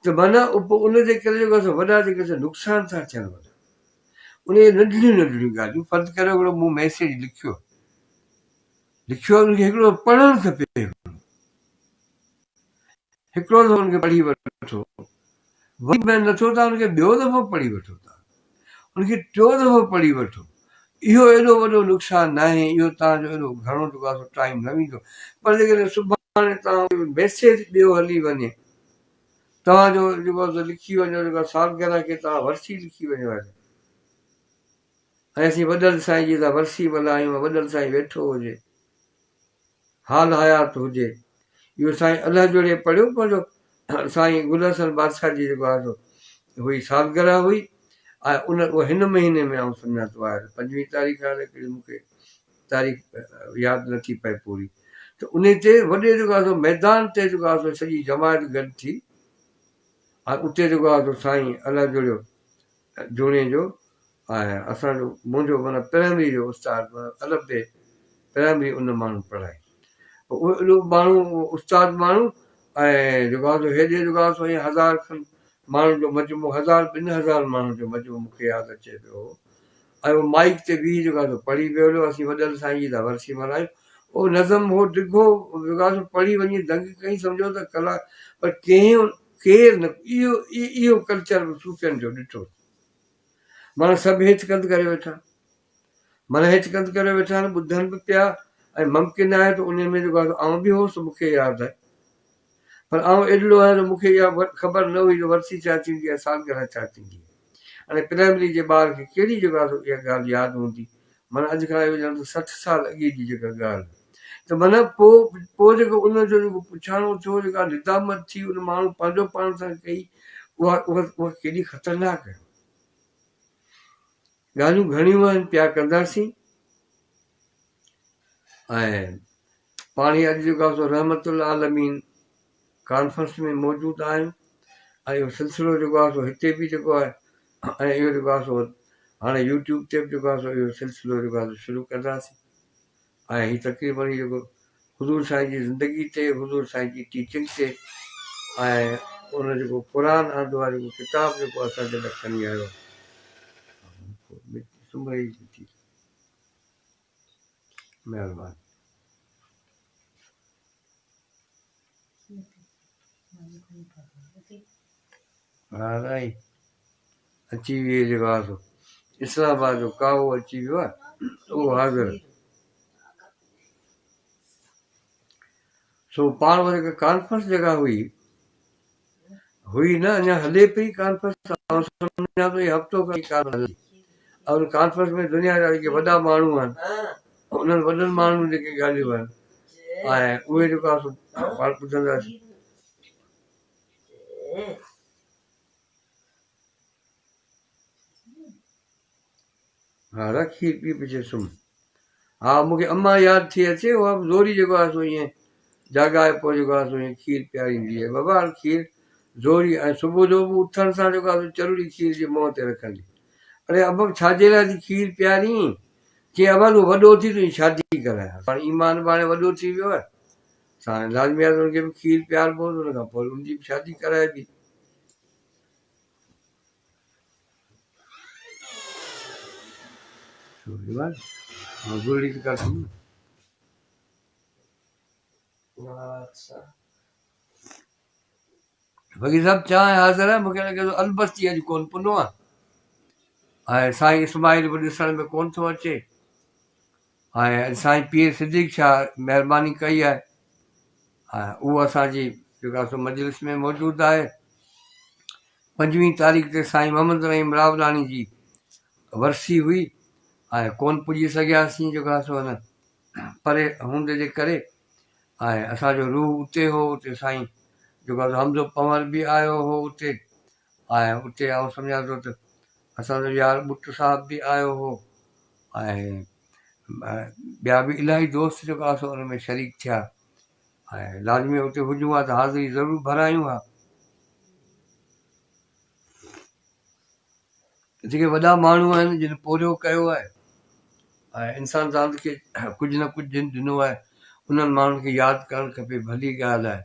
ته معنيٰ پوء ان جي ڪري جيڪو آهي سو وڏا جيڪي سو نقصان ٿا ٿين وڏا ان جي ننڍڙيون ننڍڙيون ڳالهيون فرض ڪريو هڪڙو مون ميسيج لکيو لکيو ان کي هڪڙو پڙهڻ کپي هڪڙو دفعو ان کي پڙهي وٺو، وري به نٿو ته ان کي ٻيو دفعو پڙهي وٺو ٿا، ان کي ٽيون دفعو پڙهي وٺو، اهو ايڏو وڏو نقصان ناهي، اهو توهان جو ايڏو گهڻو جيڪو آهي سو ٽائيم نه ويندو، پر جيڪڏهن سڀاڻي توهان جو ميسيج ٻيو هلي وڃي، توهان جو جيڪو آهي سو لکي وڃو جيڪو آهي سالگرهه کي توهان ورسي لکي وڃو هلي ۽ اسين وڏل سائين جي ٿا ورسي ملهايون ۽ وڏل سائين ويٺو هجي. حال حيات هجي. اهو سائين الله جوڙي پڙهيو پنهنجو سائين گل حسن بادشاهه جي جيڪو آهي سو هئي سالگرهه هئي ۽ ان اهو هن مهيني ۾ آئون سمجهان ٿو آيل 25 تاريخ آهي ڪهڙي مون کي تاريخ ياد نٿي پئي پوري ته ان تي وڏي جيڪو آهي سو ميدان تي جيڪو آهي سو سڄي جماعت گڏ ٿي ۽ اتي جيڪو آهي سو سائين الله جوڙيو جوڻيجو ۽ اسان جو منهنجو معنيٰ پرائمري جو استاد معنيٰ الف بي پرائمري ان ماڻهو پڙهائي پوء اهو ايڏو ماڻهو استاد ماڻهو ۽ جيڪو آهي سو هيڏي جيڪو آهي سو ائين هزار کن ماڻهن جو مجموعو هزار ٻن هزار ماڻهن جو مجموعو مون کي ياد اچي پيو هو ۽ اهو مائيڪ تي بيهي جيڪو آهي سو پڙهي پيو هليو اسين وڏل سائين جي ٿا ورسي ملهايون اهو نظم هو ڊگهو جيڪو آهي سو پڙهي وڃي دنگ ڪئي سمجهو ته ڪلاڪ پر ڪنهن ڪير نه اهو اهو ڪلچر به صوفين جو ڏٺو. معنيٰ سڀ هيٺ ڪنڌ ڪري ويٺا. معنيٰ هيٺ ڪنڌ ڪري ويٺا آهن، ٻڌن به پيا ۽ ممڪن آهي ته انهي ۾ جيڪو آهي سو آئون به هوس، مون کي ياد آهي. پر آئون ايڏڙو آهيان جو مون کي اها خبر نه هئي ته ورسي ڇا ٿيندي آهي، سالگرهه ڇا ٿيندي آهي. هاڻي پرائمري جي ٻار کي ڪهڙي جيڪو آهي سو اها ڳالهه ياد هوندي. معنيٰ اڄ کان اهو ڄڻ ته 60 سال اڳي جي جيڪا ڳالهه هئي ته معنيٰ پوء پوء جيڪو ان جو جيڪو پڇاڻو ٿيو، جيڪا ندامت ٿي، ان ماڻهو پنهنجو پاڻ سان ڪئي، اها اها اها ڪيڏي خطرناڪ آهي. ڳالهيون گهڻيون آهن، پيا ڪنداسين ۽ پاڻ ئي اڄ جيڪو آهي سو رحمت العالمين ڪانفرنس ۾ موجود آهيون ۽ اهو سلسلو جيڪو آهي سو هتي به جيڪو آهي ۽ اهو جيڪو آهي سو هاڻي يوٽيوب تي به جيڪو آهي سو اهو سلسلو جيڪو آهي سو شروع ڪنداسين ۽ هي تقريبن هي جيڪو حضور سائين جي زندگي تي، حضور سائين جي ٽيچنگ تي ۽ ان جيڪو قرآن آندو آهي، جيڪو ڪتاب جيڪو اسان جي لاء کڻي آيو آهي. سمهي ٿي. مهرباني. ها سائين اچي ويو جيڪو آهي سو اسلام آباد جو ڪاوو اچي ويو آهي اهو حاضر. سو پاڻ وري هڪ ڪانفرنس جيڪا هئي هئي نه اڃا هلي پئي ڪانفرنس آئون سمجهان ٿو هي هفتو کن ڪانفرنس هلندي ۽ ان ڪانفرنس ۾ دنيا جا جيڪي وڏا ماڻهو آهن انهن وڏن ماڻهن جون جيڪي ڳالهيون آهن ۽ اهي جيڪو آهي سو پاڻ ٻڌنداسين. ها رکي پي پڇي سمهه. ها مون کي امان ياد ٿي اچي اها به زوري جيڪو آهي سو ائين جاڳائي پوء جيڪو آهي سو ائين کير پياريندي هئي بابا هاڻ کير زوري ۽ صبح جو به اٿڻ سان جيڪو آهي سو چرڙي کير جي منهن تي رکندي اڙي ابا ڇا جي لاء ٿي کير پيارين چيائين ابا تون وڏو ٿي تنهنجي شادي ڪرايان هاڻي ايمان به هاڻي وڏو ٿي ويو آهي سو هاڻي لازمي آهي ته ان کي به کير پياربو ته ان کان پوء ان جي به شادي ڪرائبي. فقير صاحب چانهه حاضر آهي مونکي لڳي ٿو البستي اڄ ڪون پنو آهي ۽ سائين اسماعيل به ڏسڻ ۾ ڪون ٿو اچي ۽ اڄ سائين پير صديق شاهه مهرباني ڪئي آهي ۽ اهو اسان جي جيڪو آهي سو مجلس ۾ موجود آهي. پنجويهين تاريخ تي سائين محمد رحيم راولاڻي جي ورسي هئي ۽ ڪونه پڄي سگهياسين جيڪو آهي سو هن پري هوندي جي ڪري ۽ اسان جو روح اتي هو اتي سائين جيڪو آهي سو حمزو پنهور به آيو هو اتي ۽ اتي آئون سمجهان ٿو ته اسان جو يار ٻٽ صاحب به آيو هو ۽ ٻيا به الاهي دوست جيڪو آهي سو ان ۾ شريڪ ٿيا ۽ لازمي اتي هجون ها ته حاضري ضرور ڀرايون ها. جيڪي وڏا ماڻهو آهن جن پورهيو ڪيو آهي ۽ انسان ذات کي ڪجهه نه ڪجهه جن ڏنو آهي انهن ماڻهن کي ياد ڪرڻ کپي ڀلي ڳالهه آهي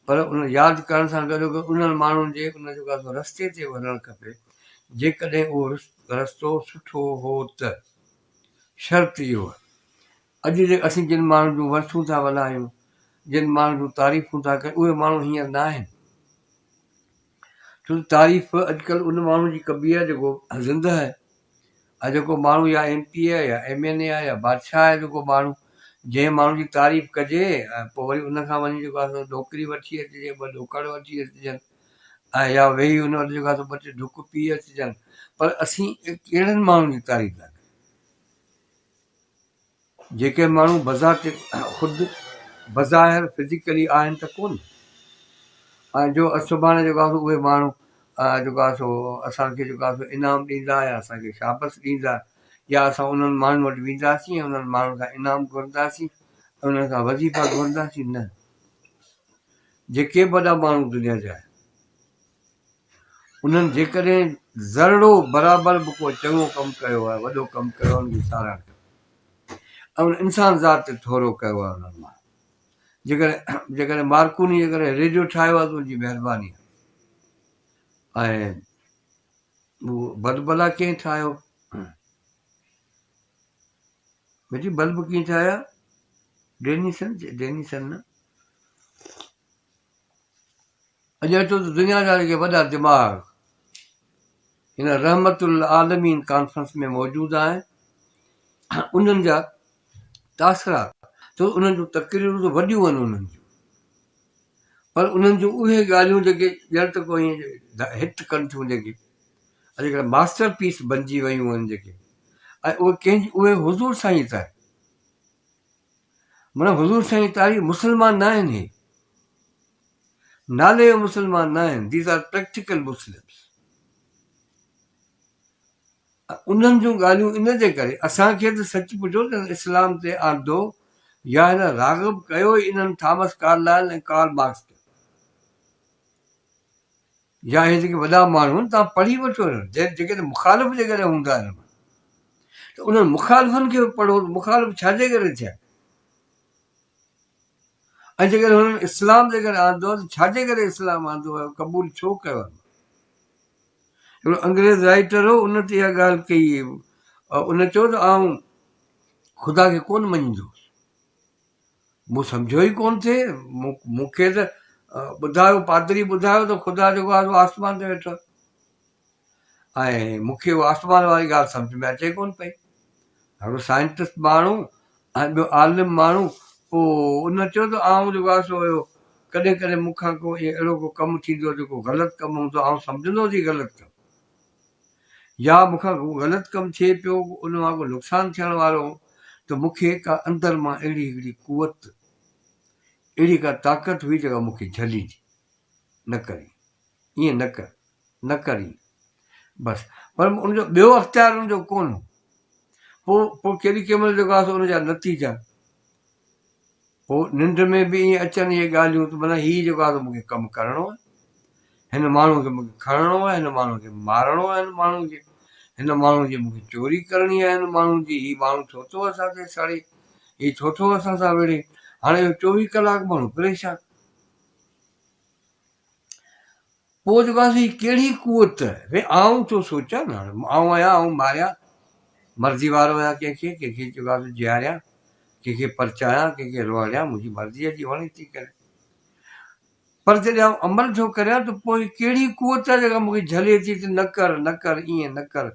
پر ان ياد ڪرڻ سان گڏو گڏ انهن ماڻهن جي ان جيڪو آهي سو رستي تي به هلڻ کپي جيڪڏهن اهو رستو سٺو هو ته شرط اهو آهي اڄ جي اسين جن ماڻهن جون ورسون ٿا ولهايون، جن ماڻهن جون تعريفون ٿا ڪريون، اهي ماڻهو هينئر نه آهن. ڇو ته تعريف اڄڪلهه ان ماڻهو جي ڪبي آهي جيڪو زنده آهي ۽ جيڪو ماڻهو يا ايم پي اي آهي يا ايم اين اي آهي يا بادشاهه آهي جيڪو ماڻهو جنهن ماڻهو جي تعريف ڪجي ۽ پوء وري ان کان وڃي جيڪو آهي سو ڏوڪري وٺي اچجي، ٻه ڏوڪڙ وٺي اچجن ۽ يا ويهي ان وٽ جيڪو آهي سو ٻه ٽي ڍڪ پي اچجن پر اسين ڪهڙن ماڻهن جي تعريف ٿا ڪريون؟ جيڪي ماڻهو بذات خود بظاهر فزيڪلي آهن ته ڪونه ۽ جو سڀاڻي جيڪو آهي سو اهي ماڻهو جيڪو آهي سو اسان کي جيڪو آهي سو انعام ڏيندا يا اسان کي شابس ڏيندا يا اسان انهن ماڻهن وٽ وينداسين ۽ انهن ماڻهن کان انعام گهرنداسين ۽ انهن کان وظيفا گهرنداسين نه جيڪي به وڏا ماڻهو دنيا جا آهن انهن جيڪڏهن ذرڙو برابر به ڪو چڱو ڪم ڪيو آهي، وڏو ڪم ڪيو آهي، ان جي ساراهه ڪيو ۽ ان انسان ذات تي ٿورو ڪيو آهي انهن مان جيڪڏهن جيڪڏهن مارڪوني جيڪڏهن ريڊيو ٺاهيو آهي ته ان جي مهرباني آهي ۽ اهو بلب ڀلا ڪنهن ٺاهيو؟ مٺي بلب ڪيئن ٺاهيا؟ ڊينيسن ڊينيسن نه اڄ اچو ته دنيا جا جيڪي وڏا دماغ هن رحمت اللعالمين ڪانفرنس ۾ موجود آهن، انهن جا تاثرات، ڇو ته انهن جون تقريرون ته وڏيون آهن انهن جون، پر انهن جون اهي ڳالهيون جيڪي ڄڻ ته ڪو ائين هٽ ڪن ٿيون جيڪي اڄڪلهه ماسٽر پيس بنجي ويون آهن جيڪي، ۽ اهي ڪنهن جي، اهي حضور سائين تائين، معنيٰ حضور سائين تاريخ مسلمان نه آهن، هي نالي جو مسلمان نه آهن، These are practical Muslims. انهن جون ڳالهيون ان جي ڪري اسان کي ته سچ پڇو ته اسلام تي آندو يا هن راغب ڪيو ئي انهن ٿامس ڪارلائل ۽ ڪارل مارڪس کي يا اهي جيڪي وڏا ماڻهو آهن توهان پڙهي وٺو انهن جيڪڏهن مخالف جيڪڏهن هوندا آهن ته انهن مخالفن کي به پڙهو ته مخالف ڇا جي ڪري ٿيا ۽ جيڪڏهن هنن اسلام جيڪڏهن آندو ته ڇا جي ڪري اسلام آندو آهي قبول ڇو ڪيو آهي؟ هڪڙو انگريز رائيٽر هو ان تي اها ڳالهه ڪئي ان چيو ته آئون خدا کي ڪونه مڃيندو هوس مون سمجهيو ئي ڪونه ٿي مون کي ته ٻڌايو پادري ٻڌايو ته خدا جيڪو آهي سو آسمان تي ويٺو آهي ۽ مون کي اها آسمان واري ڳالهه سمجهه ۾ اچي ڪونه پئي. هڪڙو سائنٽسٽ ماڻهو ۽ ٻيو عالم ماڻهو پوء ان چيو ته آئون جيڪو آهي سو اهو ڪڏهن ڪڏهن مون کان ڪو اهڙو ڪو ڪم ٿيندو هو جيڪو غلط ڪم هوندو هو آئون سمجهندو هوس هي غلط ڪم يا مون کان ڪو غلط ڪم ٿئي پيو ان مان ڪو نقصان ٿيڻ وارو هو ته مون کي ڪا اندر مان اهڙي هڪڙي قوت اهڙي ڪا طاقت هئي جيڪا مون کي جهليندي نه ڪرين ائين نه ڪر نه ڪر ائين بس پر ان جو ٻيو اختيار ان جو ڪونه هو پوء پوء ڪيڏي ڪنهن مهل جيڪو آهي سو ان جا نتيجا پوء ننڊ ۾ به ائين اچن اهي ڳالهيون ته معنيٰ هي جيڪو آهي سو مون کي ڪم ڪرڻو آهي هن ماڻهو کي مون کي کڻڻو آهي هن ماڻهو کي مارڻو آهي هن ماڻهو کي هن ماڻهو جي مون کي چوري ڪرڻي آهي هن ماڻهو جي هي ماڻهو ڇو ٿو اسان تي سڙي هي ڇو ٿو اسان سان وڙهي هاڻي اهو 24 ڪلاڪ ماڻهو پريشان پوء جيڪو آهي سو هي ڪهڙي قوت ڀئي آئون ٿو سوچان نه هاڻي آئون آهيان آئون ماريان مرضي وارو آهيان ڪنهن کي ڪنهن کي جيڪو آهي سو جياريان ڪنهن کي پرچايان ڪنهن کي روئاريان منهنجي مرضي جي وڻي ٿي ڪري پر جڏهن آئون عمل ٿو ڪريان ته پوء ڪهڙي قوت آهي جيڪا مون کي جهلي ٿي ته نه ڪر نه ڪر ائين نه ڪر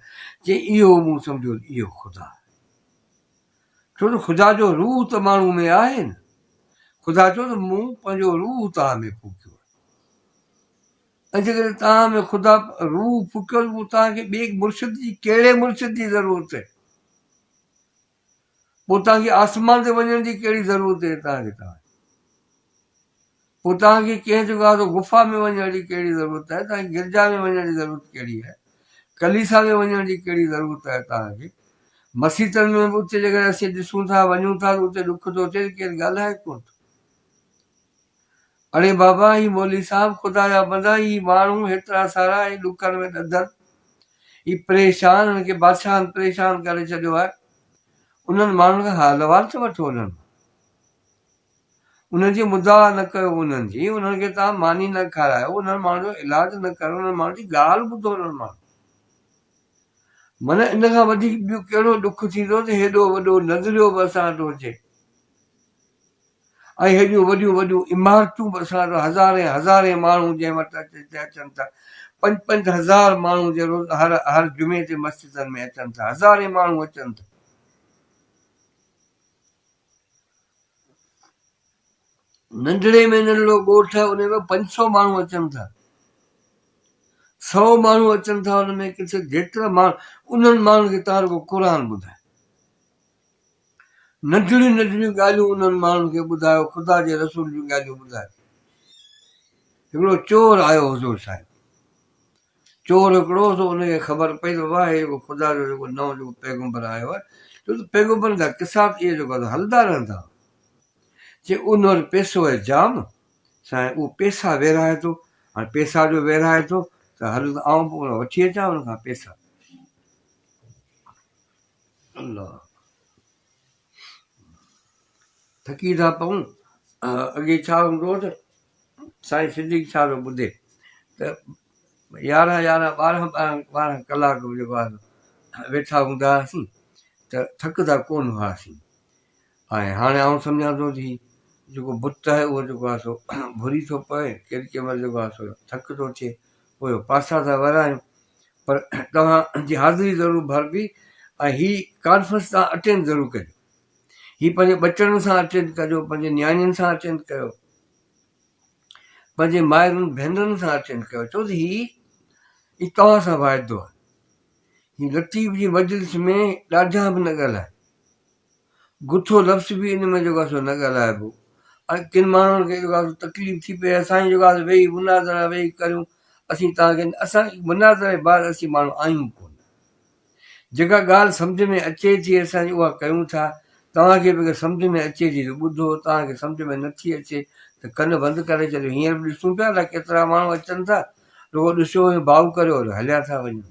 چي اهو مون سمجهيو ته اهو خدا آهي ڇو ته خدا جو روح ته ماڻهو ۾ آهي نه. خدا چيو ته مون پنهنجو روح توهان ۾ ڦوڪيو آهي ۽ جيڪڏهن توهان ۾ خدا روح ڦوڪيو ته پوء توهان کي ٻئي مرشد جي ڪهڙي مرشد جي ضرورت آهي؟ پوء توهان کي آسمان تي وڃڻ جي ڪهڙي ضرورت آهي توهان کي توهان پوء توهان کي ڪنهن جيڪو آهي سو غفا ۾ وڃڻ جي ڪهڙي ضرورت آهي؟ توهان کي گرجا ۾ وڃڻ جي ضرورت ڪهڙي آهي؟ ڪليسا ۾ وڃڻ جي ڪهڙي ضرورت آهي توهان کي؟ مسيتن ۾ به اتي جيڪڏهن اسين ڏسون ٿا وڃون ٿا ته اتي ڏک ٿو ٿئي ته ڪير ڳالهائي ڪونه ٿو. اڙي بابا هي مولوي صاحب خدا جا بندا هي ماڻهو هيترا سارا هي ڏکن ۾ ڏڌل هي پريشان هن کي بادشاهن پريشان ڪري ڇڏيو آهي انهن ماڻهن کان حال احوال ته وٺو انهن مان. انهن جي مدعا نه ڪيو انهن جي انهن کي توهان ماني نه کارايو انهن ماڻهن جو علاج نه ڪريو انهن ماڻهن جي ڳالهه ٻڌو انهن ماڻهن معنيٰ ان کان وڌيڪ ٻيو ڪهڙو ڏک ٿيندو ته هيڏو وڏو نظريو به اسان وٽ هجي ۽ هيڏيون وڏيون وڏيون عمارتون به اسان وٽ هزارين هزارين ماڻهو جنهن وٽ اچن ٿا پنج پنج هزار ماڻهو جي روز هر هر جمعي تي مسجدن ۾ اچن ٿا هزارين ماڻهو اچن ٿا ننڍڙي ۾ ننڍڙو ڳوٺ آهي ان ۾ 500 ماڻهو اچن ٿا 100 ماڻهو اچن ٿا ان ۾ ڪٿي جيترا ماڻهو انهن ماڻهن کي توهان رڳو قرآن ٻڌايو ننڍڙيون ننڍڙيون ڳالهيون انهن ماڻهن کي ٻڌايو خدا جي رسول جون ڳالهيون ٻڌايو هڪڙو چور آيو حضور صاحب چور هڪڙو هو سو ان کي خبر پئي ته بابا هي جيڪو خدا جو جيڪو نئون جيڪو پيغمبر آيو آهي ڇو ته پيغمبرن جا قصا ته اهي جيڪو آهي هلندا رهندا هئا چي ان وٽ پئسو آهي جام سائين اهو پئسا ورهائي ٿو هاڻي پئسا جو ورهائي ٿو ته هل ته آئون به وٺي اچان ان کان پئسا الله ٿڪي ٿا پئون اڳي ڇا هوندو هو ته سائين صديق شاهه ٿو ٻڌي ته يارهن يارهن ٻارهن ٻارهن ٻارهن ڪلاڪ به جيڪو آهي ويٺا هوندا هئاسين ته ٿڪندا ڪونه هئاسين ۽ هاڻي آئون سمجهان ٿو ته هي جيڪو بت آهي اهو جيڪو آهي سو ڀري ٿو پوي ڪيڏي ڪنهن مهل جيڪو آهي سو ٿڪ ٿو ٿئي پوء پاسا ٿا ورايون. پر توهان جي حاضري ضرور ڀربي ۽ هي ڪانفرنس توهان اٽينڊ ضرور ڪجو. هي پنهنجي ٻچڙن سان اٽينڊ ڪجو، پنهنجي نياڻين سان اٽينڊ ڪيو، پنهنجي مائرن ڀينرن سان اٽينڊ ڪيو، ڇو ته هي هي توهان سان واعدو آهي. هي لطيف جي مجلس ۾ ڏاڍيان به نه ڳالهائي، گٿو لفظ به ان ۾ جيڪو آهي سو نه ڳالهائبو ۽ ڪن ماڻهن کي جيڪو آهي سو تڪليف ٿي پئي سائين جيڪو آهي سو ويهي مناظرا ويهي ڪريون اسين توهان کي اسان مناظري بعد اسين ماڻهو آهيون ڪونه جيڪا ڳالهه سمجهه ۾ اچي ٿي اسان جي اها ڪيون ٿا توهان کي به اگر سمجهه ۾ اچي ٿي ته ٻڌو توهان کي سمجهه ۾ نٿي اچي ته ڪن بند ڪري ڇڏيو هينئر به ڏسون پيا الائي ڪيترا ماڻهو اچن ٿا رڳو ڏسو ۽ ڀائو ڪريو هليا ٿا وڃن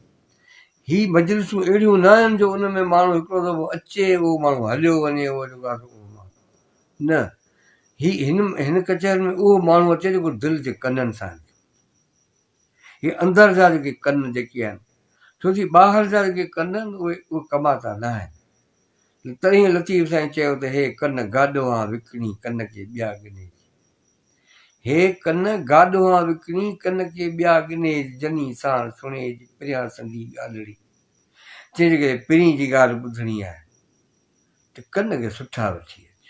هي مجلسون اهڙيون نه آهن جو ان ۾ ماڻهو هڪڙو دفعو اچي اهو ماڻهو هليو وڃي اهو جيڪو آهي سو اهو ماڻهو نه هي هن هن ڪچهري ۾ اهو ماڻهو اچي جيڪو دل جي ڪنن سان اچي هي اندر جا جيڪي ڪن جيڪي آهن ڇو جي ٻاهر جا جيڪي ڪن آهن اهي اهي ڪماتا نه آهن تڏهن لطيف سائين چيو ته هي ڪن گاڏوهان وڪڻي ڪن ڪي ٻيا ڳنهي هي ڪن گاڏوهان وڪڻي، ڪن ڪي ٻيا ڳنهيج، جني ساڻ سڻيج، پريان سندي ڳالهڙي. چي جيڪڏهن پرين جي ڳالهه ٻڌڻي آهي ته ڪن کي سٺا وٺي اچ.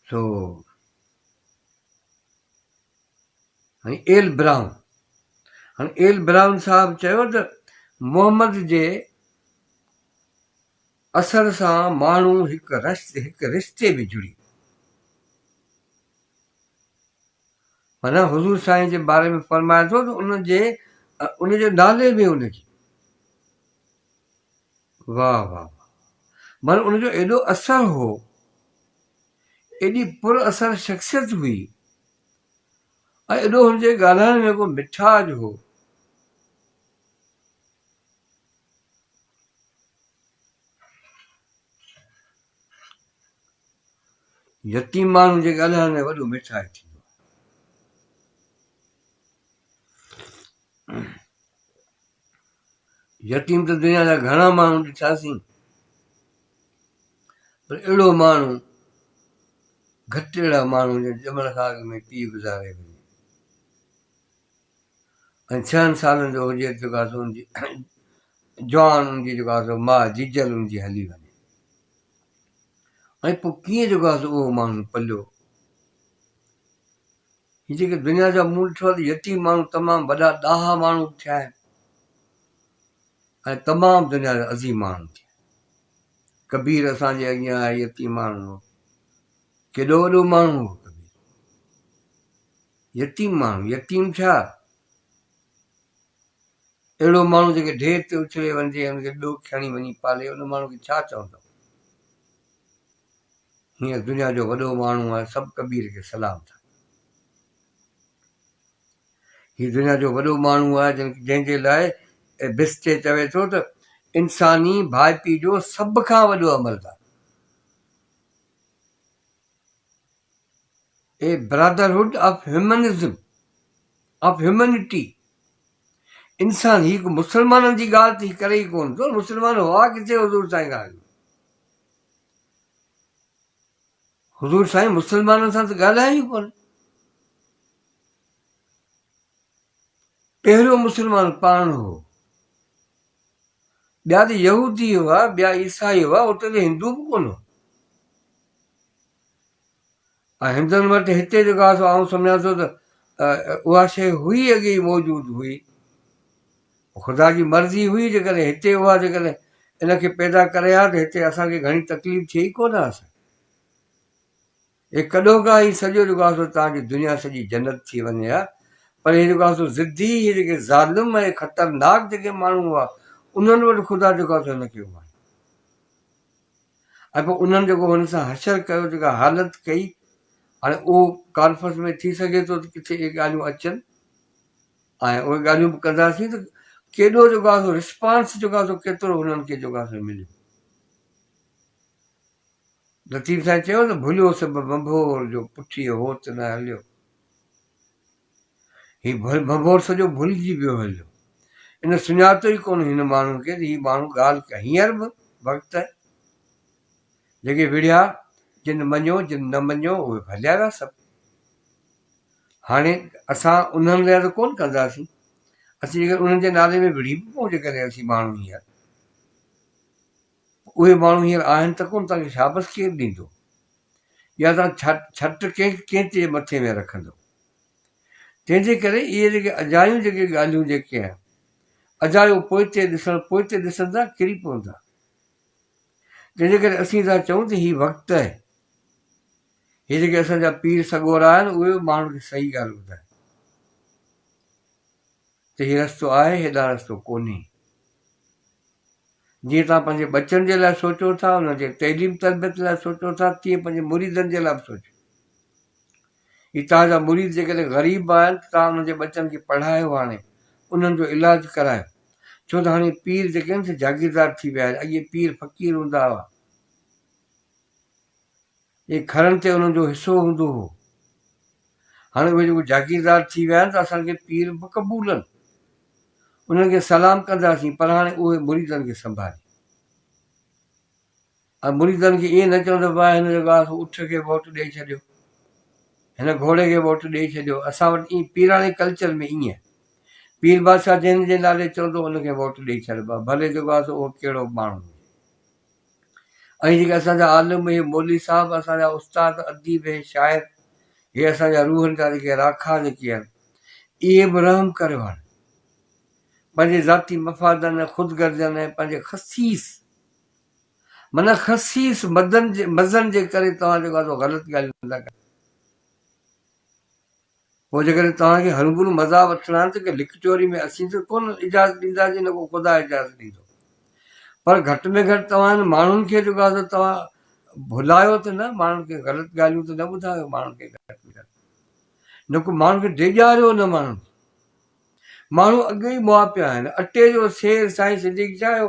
سو هاڻي ايل برائون، هاڻي ايل برائون صاحب چيو ته محمد جي اثر سان ماڻهو هڪ هڪ رشتي ۾ جڙي ويو. معنيٰ حضور سائين جي باري ۾ فرمائي ٿو ته ان جي ان جي نالي ۾ ان جي واهه واهه واهه معنيٰ ان جو ايڏو اثر هو، ايڏي پر اثر شخصيت هئي ۽ ايڏو هن جي ڳالهائڻ ۾ ڪو مٺاج هو. يتيم ماڻهو جي ڳالهائڻ ۾ وڏو مٺاج ٿيندو آهي. يتيم ته دنيا جا گهڻا ماڻهو ڏٺاسين پر اهڙو ماڻهو گهٽ اهڙا ماڻهو جو ڄمڻ کان اڳ ۾ پيء گذاري وڃي ۽ ڇهن سالن جو هجي ته جيڪو آهي سو ان جي جوان ان جي جيڪو آهي سو ماء جيجل ان جي هلي وڃي ۽ پوء ڪيئن جيڪو آهي سو اهو ماڻهو پليو. هي جيڪي دنيا جا مون ڏٺو آهي ته يتيم ماڻهو تمام وڏا ڏاها ماڻهو به ٿيا آهن ۽ تمام دنيا جا عظيم ماڻهو ٿيا آهن. ڪبير اسان جي اڳيان آهي يتيم ماڻهو هو. ڪيڏو وڏو ماڻهو هو ڪبير. يتيم ماڻهو، يتيم ڇا؟ اهڙو ماڻهو جيڪي ڍير تي اڇلي وڃجي ۽ ان کي ٻيو کڻي وڃي پالي ان ماڻهو کي ڇا چوندؤ؟ هينئر دنيا جو وڏو ماڻهو آهي سڀ ڪبير کي سلام ٿا ڪن. هي دنيا جو وڏو ماڻهو آهي جنهن جي لاء بسٽي چوي ٿو ته انساني ڀائپي جو سڀ کان وڏو عملدار. A brotherhood of humanism, of humanity, انسان هي هڪ مسلمانن جي ڳالهه ته هي ڪري ئي ڪونه ٿو، مسلمان هئا ڪٿي حضور سائين کان اڳ ۾؟ حضور سائين مسلمانن سان ته ڳالهايو ئي ڪونه. پهريون مسلمان پاڻ هو، ٻيا ته يهودي هئا، ٻيا عيسائي هئا، اتي ته هندو به ڪونه هو. ۽ هندن وٽ هتي جيڪو آهي سو آئون سمجهان ٿو ته اها شيء هئي اڳي ئي موجود هئي. خدا جي مرضي هئي جيڪڏهن هتي اها جيڪڏهن ان کي پيدا ڪري ها ته هتي اسان کي گهڻي تڪليف ٿئي ئي ڪونه ها سائين. هي ڪڏهوڪا هي سڄو جيڪو آهي سو توهان جي دنيا سڄي جنت ٿي وڃي ها پر هي جيڪو آهي سو ضدي هي جيڪي ظالم ۽ خطرناڪ جيڪي ماڻهو هئا انهن وٽ خدا جيڪو آهي سو هن کي اماڻيو. ۽ پوء انهن جيڪو هن سان حشر ڪيو، جيڪا حالت ڪئي، هاڻي اهو ڪانفرنس ۾ ٿي سگهي ٿو ته ڪٿي اهي ڳالهيون اچن ۽ اهي ڳالهيون به ڪنداسين ته ڪيڏو جيڪو آهي سو رسپانس جيڪو آهي سو ڪيترو هنن کي جيڪو آهي سو مليو. لطيف سائين چيو ته ڀليو سڀ ڀنڀور جو پٺيء هوت نه هليو. هي ڀنڀور سڄو ڀلجي ويو هليو. ان سڃاتو ئي ڪونه هن ماڻهوء کي ته هي ماڻهو ڳالهه ڪا هينئر به وقت جيڪي وڙهيا، جن مڃيو، جن نه مڃيو، اهي به هليا ويا سڀ. هاڻي اسان انهن لاء ته ڪونه ڪنداسين. اسين جيڪڏهن انهن جي نالي ۾ وڙهي به پئون جيڪڏهن اسين ماڻهو هينئر اهي ماڻهو هينئر آهن ته ڪونه توهان کي شابس ڪير ڏيندو يا توهان ڇٽ ڪنهن ڪنهن جي مٿي ۾ رکندو تنهن جي ڪري اهي جيڪي اجايون جيڪي ڳالهيون جيڪي آهن اجايو پوئتي ڏسڻ پوئتي ڏسندا ڪري پوندا تنهن جي ڪري اسين ٿا چئون ته هي وقت آهي هي جيڪي اسان جا پير سڳورا آهن اهي به ماڻهن کي صحيح ڳالهه ٻڌائين ته هي رستو آهي هيڏانهن رستو ڪونهي. جيئن توهان پنهنجي ٻچن جي لاء سوچو ٿا، انهن جي تعليم تربيت لاء سوچو ٿا، تيئن پنهنجي مريدن جي لاء به سوچو. هي توهان جا مريد جيڪڏهن غريب آهن ته توهان انهن جي ٻچن کي پڙهايو هاڻي انهن جو علاج ڪرايو. ڇو ته هاڻي پير جيڪي آهن سي جاگيردار ٿي ويا آهن. اڳي پير فقير هوندا هئا. اهي کرن تي انهن جو حصو هوندو هو. هاڻي اهي جيڪو جاگيردار ٿي ويا آهن ته اسان کي پير به قبولن. انهن کي سلام ڪنداسين پر هاڻي اهي مريدن کي سنڀالين. ۽ مريدن کي ائين نه چون ته ڀاء هن جيڪو آهي سو اٺ کي ووٽ ڏئي ڇڏيو. هن گهوڙي کي ووٽ ڏئي ڇڏيو. اسان وٽ ائين پيراڻي ڪلچر ۾ ائين آهي. پير بادشاهه جنهن جي نالي چوندو ان کي ووٽ ڏئي ڇڏبو آهي ڀلي جيڪو آهي سو اهو ڪهڙو به ماڻهو هجي. ۽ جيڪي اسان جا عالم هي مولوي صاحب اسان جا استاد اديب هي شاعر هي اسان جا روحن جا جيڪي راکا جيڪي آهن اهي به رحم ڪريو هاڻي پنهنجي ذاتي مفادن ۽ خود غرضين ۽ پنهنجي خسيس معنيٰ خسيس مدن جي مزن جي ڪري توهان جيڪو آهي سو غلط ڳالهيون ٿا ڪريو. پوء جيڪڏهن توهان کي هرگل مزا وٺڻا آهن ته ڪنهن لڪ چوري ۾ اسين ته ڪونه اجازت ڏينداسين نه ڪو خدا اجازت ڏيندو پر گهٽ ۾ گهٽ توهان هن ماڻهن کي جيڪو آهي سو توهان ڀلايو ته نه ماڻهن کي غلط ڳالهيون ته نه ٻڌايو ماڻهن کي گهٽ ۾ گهٽ نه ڪو ماڻهن کي ڊيڄاريو نه ماڻهن کي ماڻهو اڳي ئي مئا پيا آهن اٽي جو سير سائين صديق شاهه جو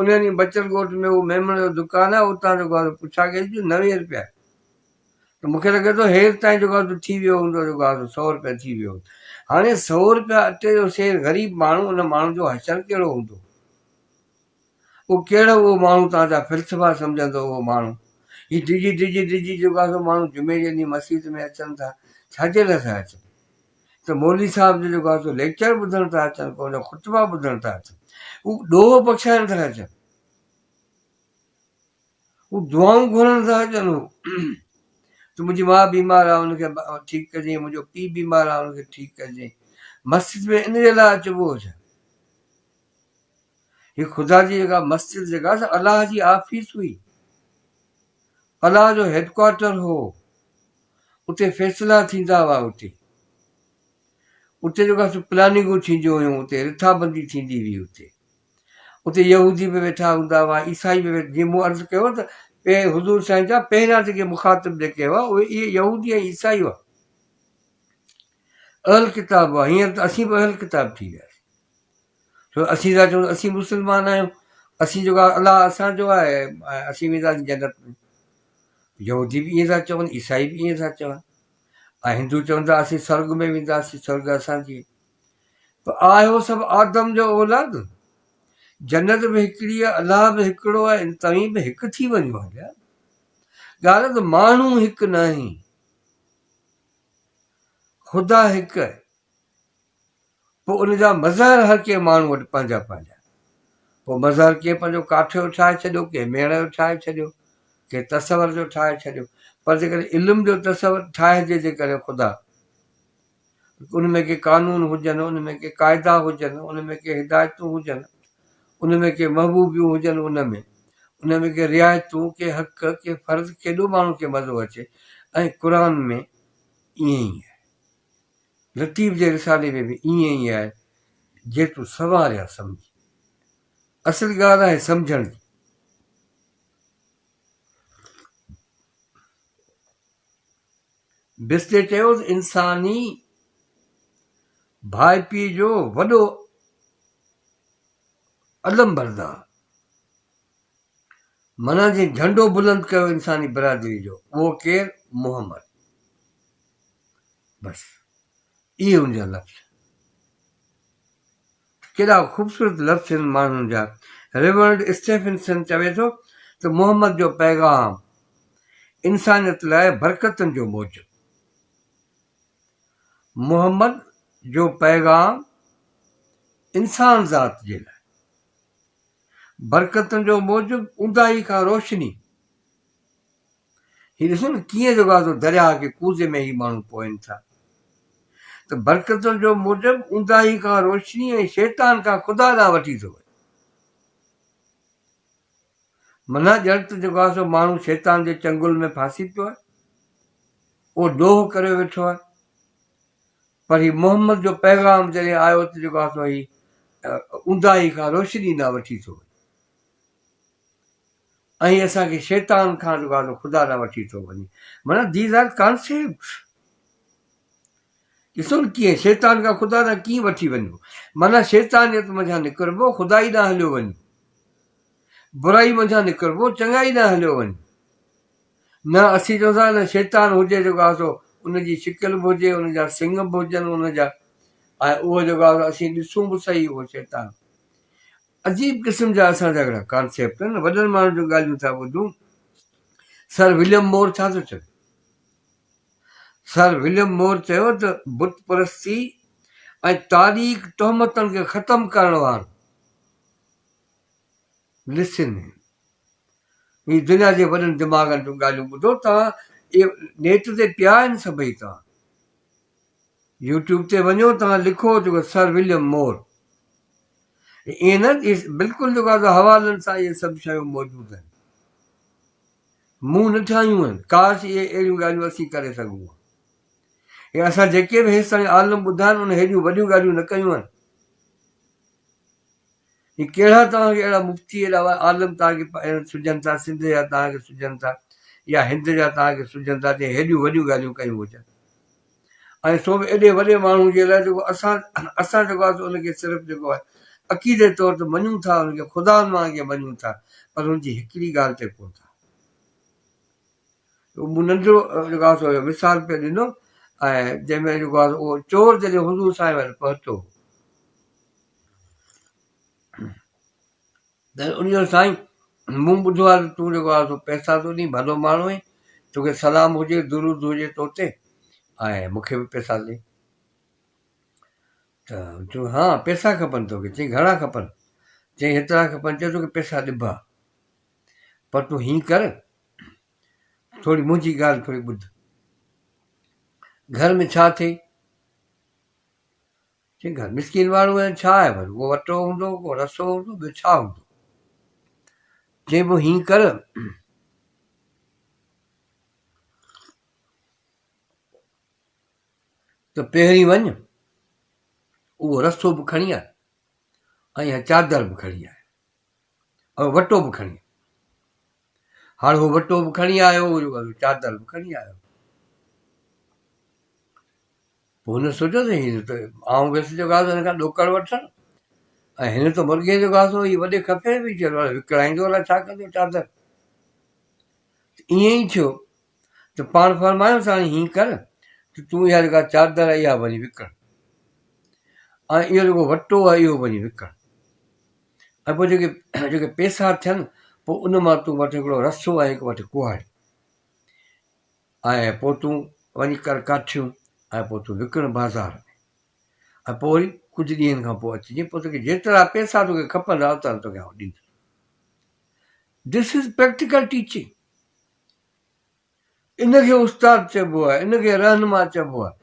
انهن ئي بچل ڳوٺ ۾ اهو ميمڻ جو دڪان آهي اتان جيڪو آهي سو پڇا ڪئي جو 90 روپيا ته مون کي لڳي ٿو هيل تائين جيڪو آهي ٿي ويو هوندو جيڪو آهي سو روپيا ٿي ويو هوندو. هاڻي سو روپيا اٽي جو سير غريب ماڻهو ان ماڻهو جو حشر ڪهڙو هوندو؟ اهو ڪهڙو اهو ماڻهو توهان جا فلسفا سمجهندو اهو ماڻهو هي ڊڄي ڊڄي ڊڄي جيڪو آهي سو ماڻهو جمعي جي ڏينهن مسيت ۾ اچن ٿا ڇا جي لاء ٿا اچن ته مولوي صاحب جو جيڪو آهي سو ليڪچر ٻڌڻ ٿا اچن ڪو ان جا خطبا ٻڌڻ ٿا اچن هو ڏوهه بخشائڻ ٿا اچن هو دعائون گهرڻ ٿا اچن هو ته منهنجي ماء بيمار آهي ان کي ٺيڪ ڪجين منهنجو پيء بيمار آهي ان کي ٺيڪ ڪجين مسجد ۾ ان جي لاء اچبو هو ڇا هي خدا جي جيڪا مسجد جيڪا سا الله جي آفيس هئي الله جو هيڊ ڪوارٽر هو اتي فيصلا ٿيندا هئا اتي اتي جيڪا سو پلاننگون ٿينديون هيون اتي رٿابندي ٿيندي هئي اتي اتي يهودي به ويٺا هوندا هئا، عيسائي به ويٺا، جيئن مون عرض ڪيو ته حضور سائين جا پهريان جيڪي مخاطب جيڪي هئا اهي اهي يهودي ۽ عيسائي هئا، اهل ڪتاب هئا، هينئر ته اسين به اهل ڪتاب ٿي وياسين، ڇو اسين ٿا چئون ته اسين مسلمان آهيون، اسين جيڪو آهي الله اسان جو آهي ۽ اسين وينداسين جنت ۾، يهودي به ائين ٿا چون، عيسائي به ائين ٿا چون ۽ هندو چون ٿا اسين سرڳ ۾ وينداسين، سرڳ اسان جي. ته آهيو سڀ آدم جو اولاد، جنت به هڪڙي آهي، الله به هڪڙو آهي، توهين به هڪ ٿي وڃو هليا. ڳالهه ته ماڻهو هڪ ناهي، خدا هڪ آهي، پوء ان جا مظهر هر ڪنهن ماڻهو وٽ پنهنجا پنهنجا. پوء مظهر ڪنهن پنهنجو ڪاٺ جو ٺاهي ڇڏيو، ڪنهن ميڻ جو ٺاهي ڇڏيو، ڪنهن تصور جو ٺاهي ڇڏيو، پر جيڪڏهن علم جو تصور ٺاهجي جيڪڏهن خدا ان ۾ ڪي قانون هجن، ان ۾ ڪي قاعدا هجن، ان ۾ ڪي هدايتون هجن، ان ۾ ڪي محبوبيون هجن ان ۾ ان ۾ ڪي رعايتون، ڪي حق، ڪي فرض ڪيڏو ماڻهو کي مزو اچي ۽ قرآن ۾ ائين ئي آهي. لطيف جي رسالي ۾ به ائين ئي آهي جي تون سنواريان سمجهين. اصل ڳالهه آهي سمجهڻ جي. بسلي چيو ته انساني ڀائپيء جو وڏو علمبردار معنيٰ جنهن جهنڊو بلند ڪيو انساني برادري جو اهو ڪير؟ محمد. بس اهي ان جا لفظ. ڪيڏا خوبصورت لفظ هن ماڻهن جا. ريورنڊ اسٽيفنسن چوي ٿو ته محمد جو پيغام انسانيت لاء برڪتن جو موجب. محمد جو پيغام انسان ذات جي لاء. برڪتن جو موجب اونداهي کان روشني. هي ڏسو نه ڪيئن جيڪو آهي سو درياهه کي ڪوزي ۾ هي ماڻهو پوئن ٿا ته برڪتن جو موجب اونداهي کان روشني ۽ شيطان کان خدا ڏانهن وٺي ٿو وڃي. معنيٰ ڄڻ ته جيڪو آهي سو ماڻهو شيطان جي چنگل ۾ ڦاسي پيو آهي، اهو ڏوهه ڪريو ويٺو آهي. پر هي محمد جو پيغام جڏهن آيو ته جيڪو آهي سو هي اونداهي کان روشني ڏانهن وٺي ٿو وڃي ۽ اسان کي شيطان کان جيڪو آهي سو خدا ڏانهن وٺي ٿو وڃي. معنيٰ These are concepts. ڏسو نه ڪيئن شيطان کان خدا ڏانهن ڪيئن وٺي وڃبو. معنيٰ شيطانيت منجهان نڪربو، خدائي ڏانهن هليو وڃبو. برائي منجهان نڪربو، چڱائي ڏانهن هليو وڃبو. نه اسين چئون ٿا نه شيطان هجي جيڪو آهي سو ان جي شڪل به هجي، ان جا سڱ به هجن، ان جا ۽ اهو جيڪو آهي سو اسين ڏسون به سهي اهو شيطان. عجيب قسم جا اسان جا هڪڙا ڪانسيپٽ آهن. وڏن ماڻهن جون ڳالهيون ٿا ٻڌون. سر وليم مور ڇا ٿو چوي؟ سر وليم مور چيو ته بت پرستي ۽ تاريخ تهمتن کي ختم ڪرڻ وارو Listen him. هي دنيا جي وڏن دماغن جون ڳالهيون ٻڌو توهان اهي نيٽ تي پيا آهن سڀئي توهان يوٽيوب تي وڃو توهان لکو جيڪو سر وليم مور ائين نه بلڪل جيڪو آهي حوالن سان اهي سڀ شيون موجود آهن مون نه ٺاهيون آهن. ڪاش اهي اهڙيون ڳالهيون اسين ڪري سگهون ها. هي اسان جيڪي به هيستائين عالم ٻڌا آهن انهن هيڏيون وڏيون ڳالهيون نه ڪيون آهن. هي ڪهڙا توهان کي اهڙا مفتي اهڙا عالم توهان کي سجهن ٿا سنڌ جا توهان کي سجهن ٿا يا هند جا توهان کي سجهن ٿا جنهن هيڏيون وڏيون ڳالهيون ڪيون هجن ۽ سو به ايڏي وڏي ماڻهو جي لاء جيڪو اسان اسان جيڪو آهي ان کي صرف جيڪو آهي عقيدي طور ته مڃون ٿا ان کي خدا وانگي مڃون ٿا پر ان جي هڪڙي ڳالهه تي ڪونه ٿا. مون ننڍڙو جيڪو آهي سو مثال پئي ڏنو ۽ جنهن ۾ جيڪو آهي اهو چور جڏهن حضور سائين وٽ پهتو ته ان جو سائين مون ٻڌو آهي ته تون جيڪو آهي سو پئسا ٿو ڏين ڀلو ماڻهو آهين توکي سلام هجي درود هجي تو تي ۽ مون کي به پئسا ڏي ته چيو ها پئسا کپن توکي چيائين گهڻا کپن چيائين هيترا کپن چيو توکي پئسا ڏبا پر تون هيئن ڪر ٿوري منهنجي ڳالهه ٿوري ٻڌ گهر ۾ ڇا ٿئي چيائين گهر مسڪين ماڻهو آهن ڇا آهي وري ڪو اٽو هوندو ڪو رسو هوندو ٻيو ڇا هوندو چيائين پوء هيئن ڪر ته پهرين وڃ اهو رسو به کڻي آ ۽ اها چادر به کڻي آ ۽ وٽو به کڻي آ. هاڻ هو وٽو به کڻي آيو چادر به کڻي آيو. پوء هن سوچيو ته هي ته آئون ويس جو گاس هن کان ڏوڪڙ وٺڻ ۽ هن ته مرغي جو گاس هو هي وڏي خفي به چيو وڪڻائيندو الائي ڇا ڪندو چادر. ائين ئي ٿيو ته پاڻ فرمايو ته هاڻي هيئن ڪر ته تون اها جيڪا چادر آهي اها وڃي وڪڻ ۽ اهو جيڪو وٽو آهي اهو وڃي وڪڻ ۽ پوء جيڪي جيڪي پيسا ٿين پوء ان مان تون وٺ هڪڙو رسو ۽ هڪ وٺ ڪهاڙي ۽ پوء تون وڃي ڪر ڪاٺيون ۽ پوء تون وڪڻ بازار ۾ ۽ پوء وري ڪجهه ڏينهن کان پوء اچجين پوء توکي جيترا پيسا توکي کپندا اوترا توکي آئون ڏيندس This is practical teaching. ان کي استاد چئبو آهي، ان کي رهنما چئبو آهي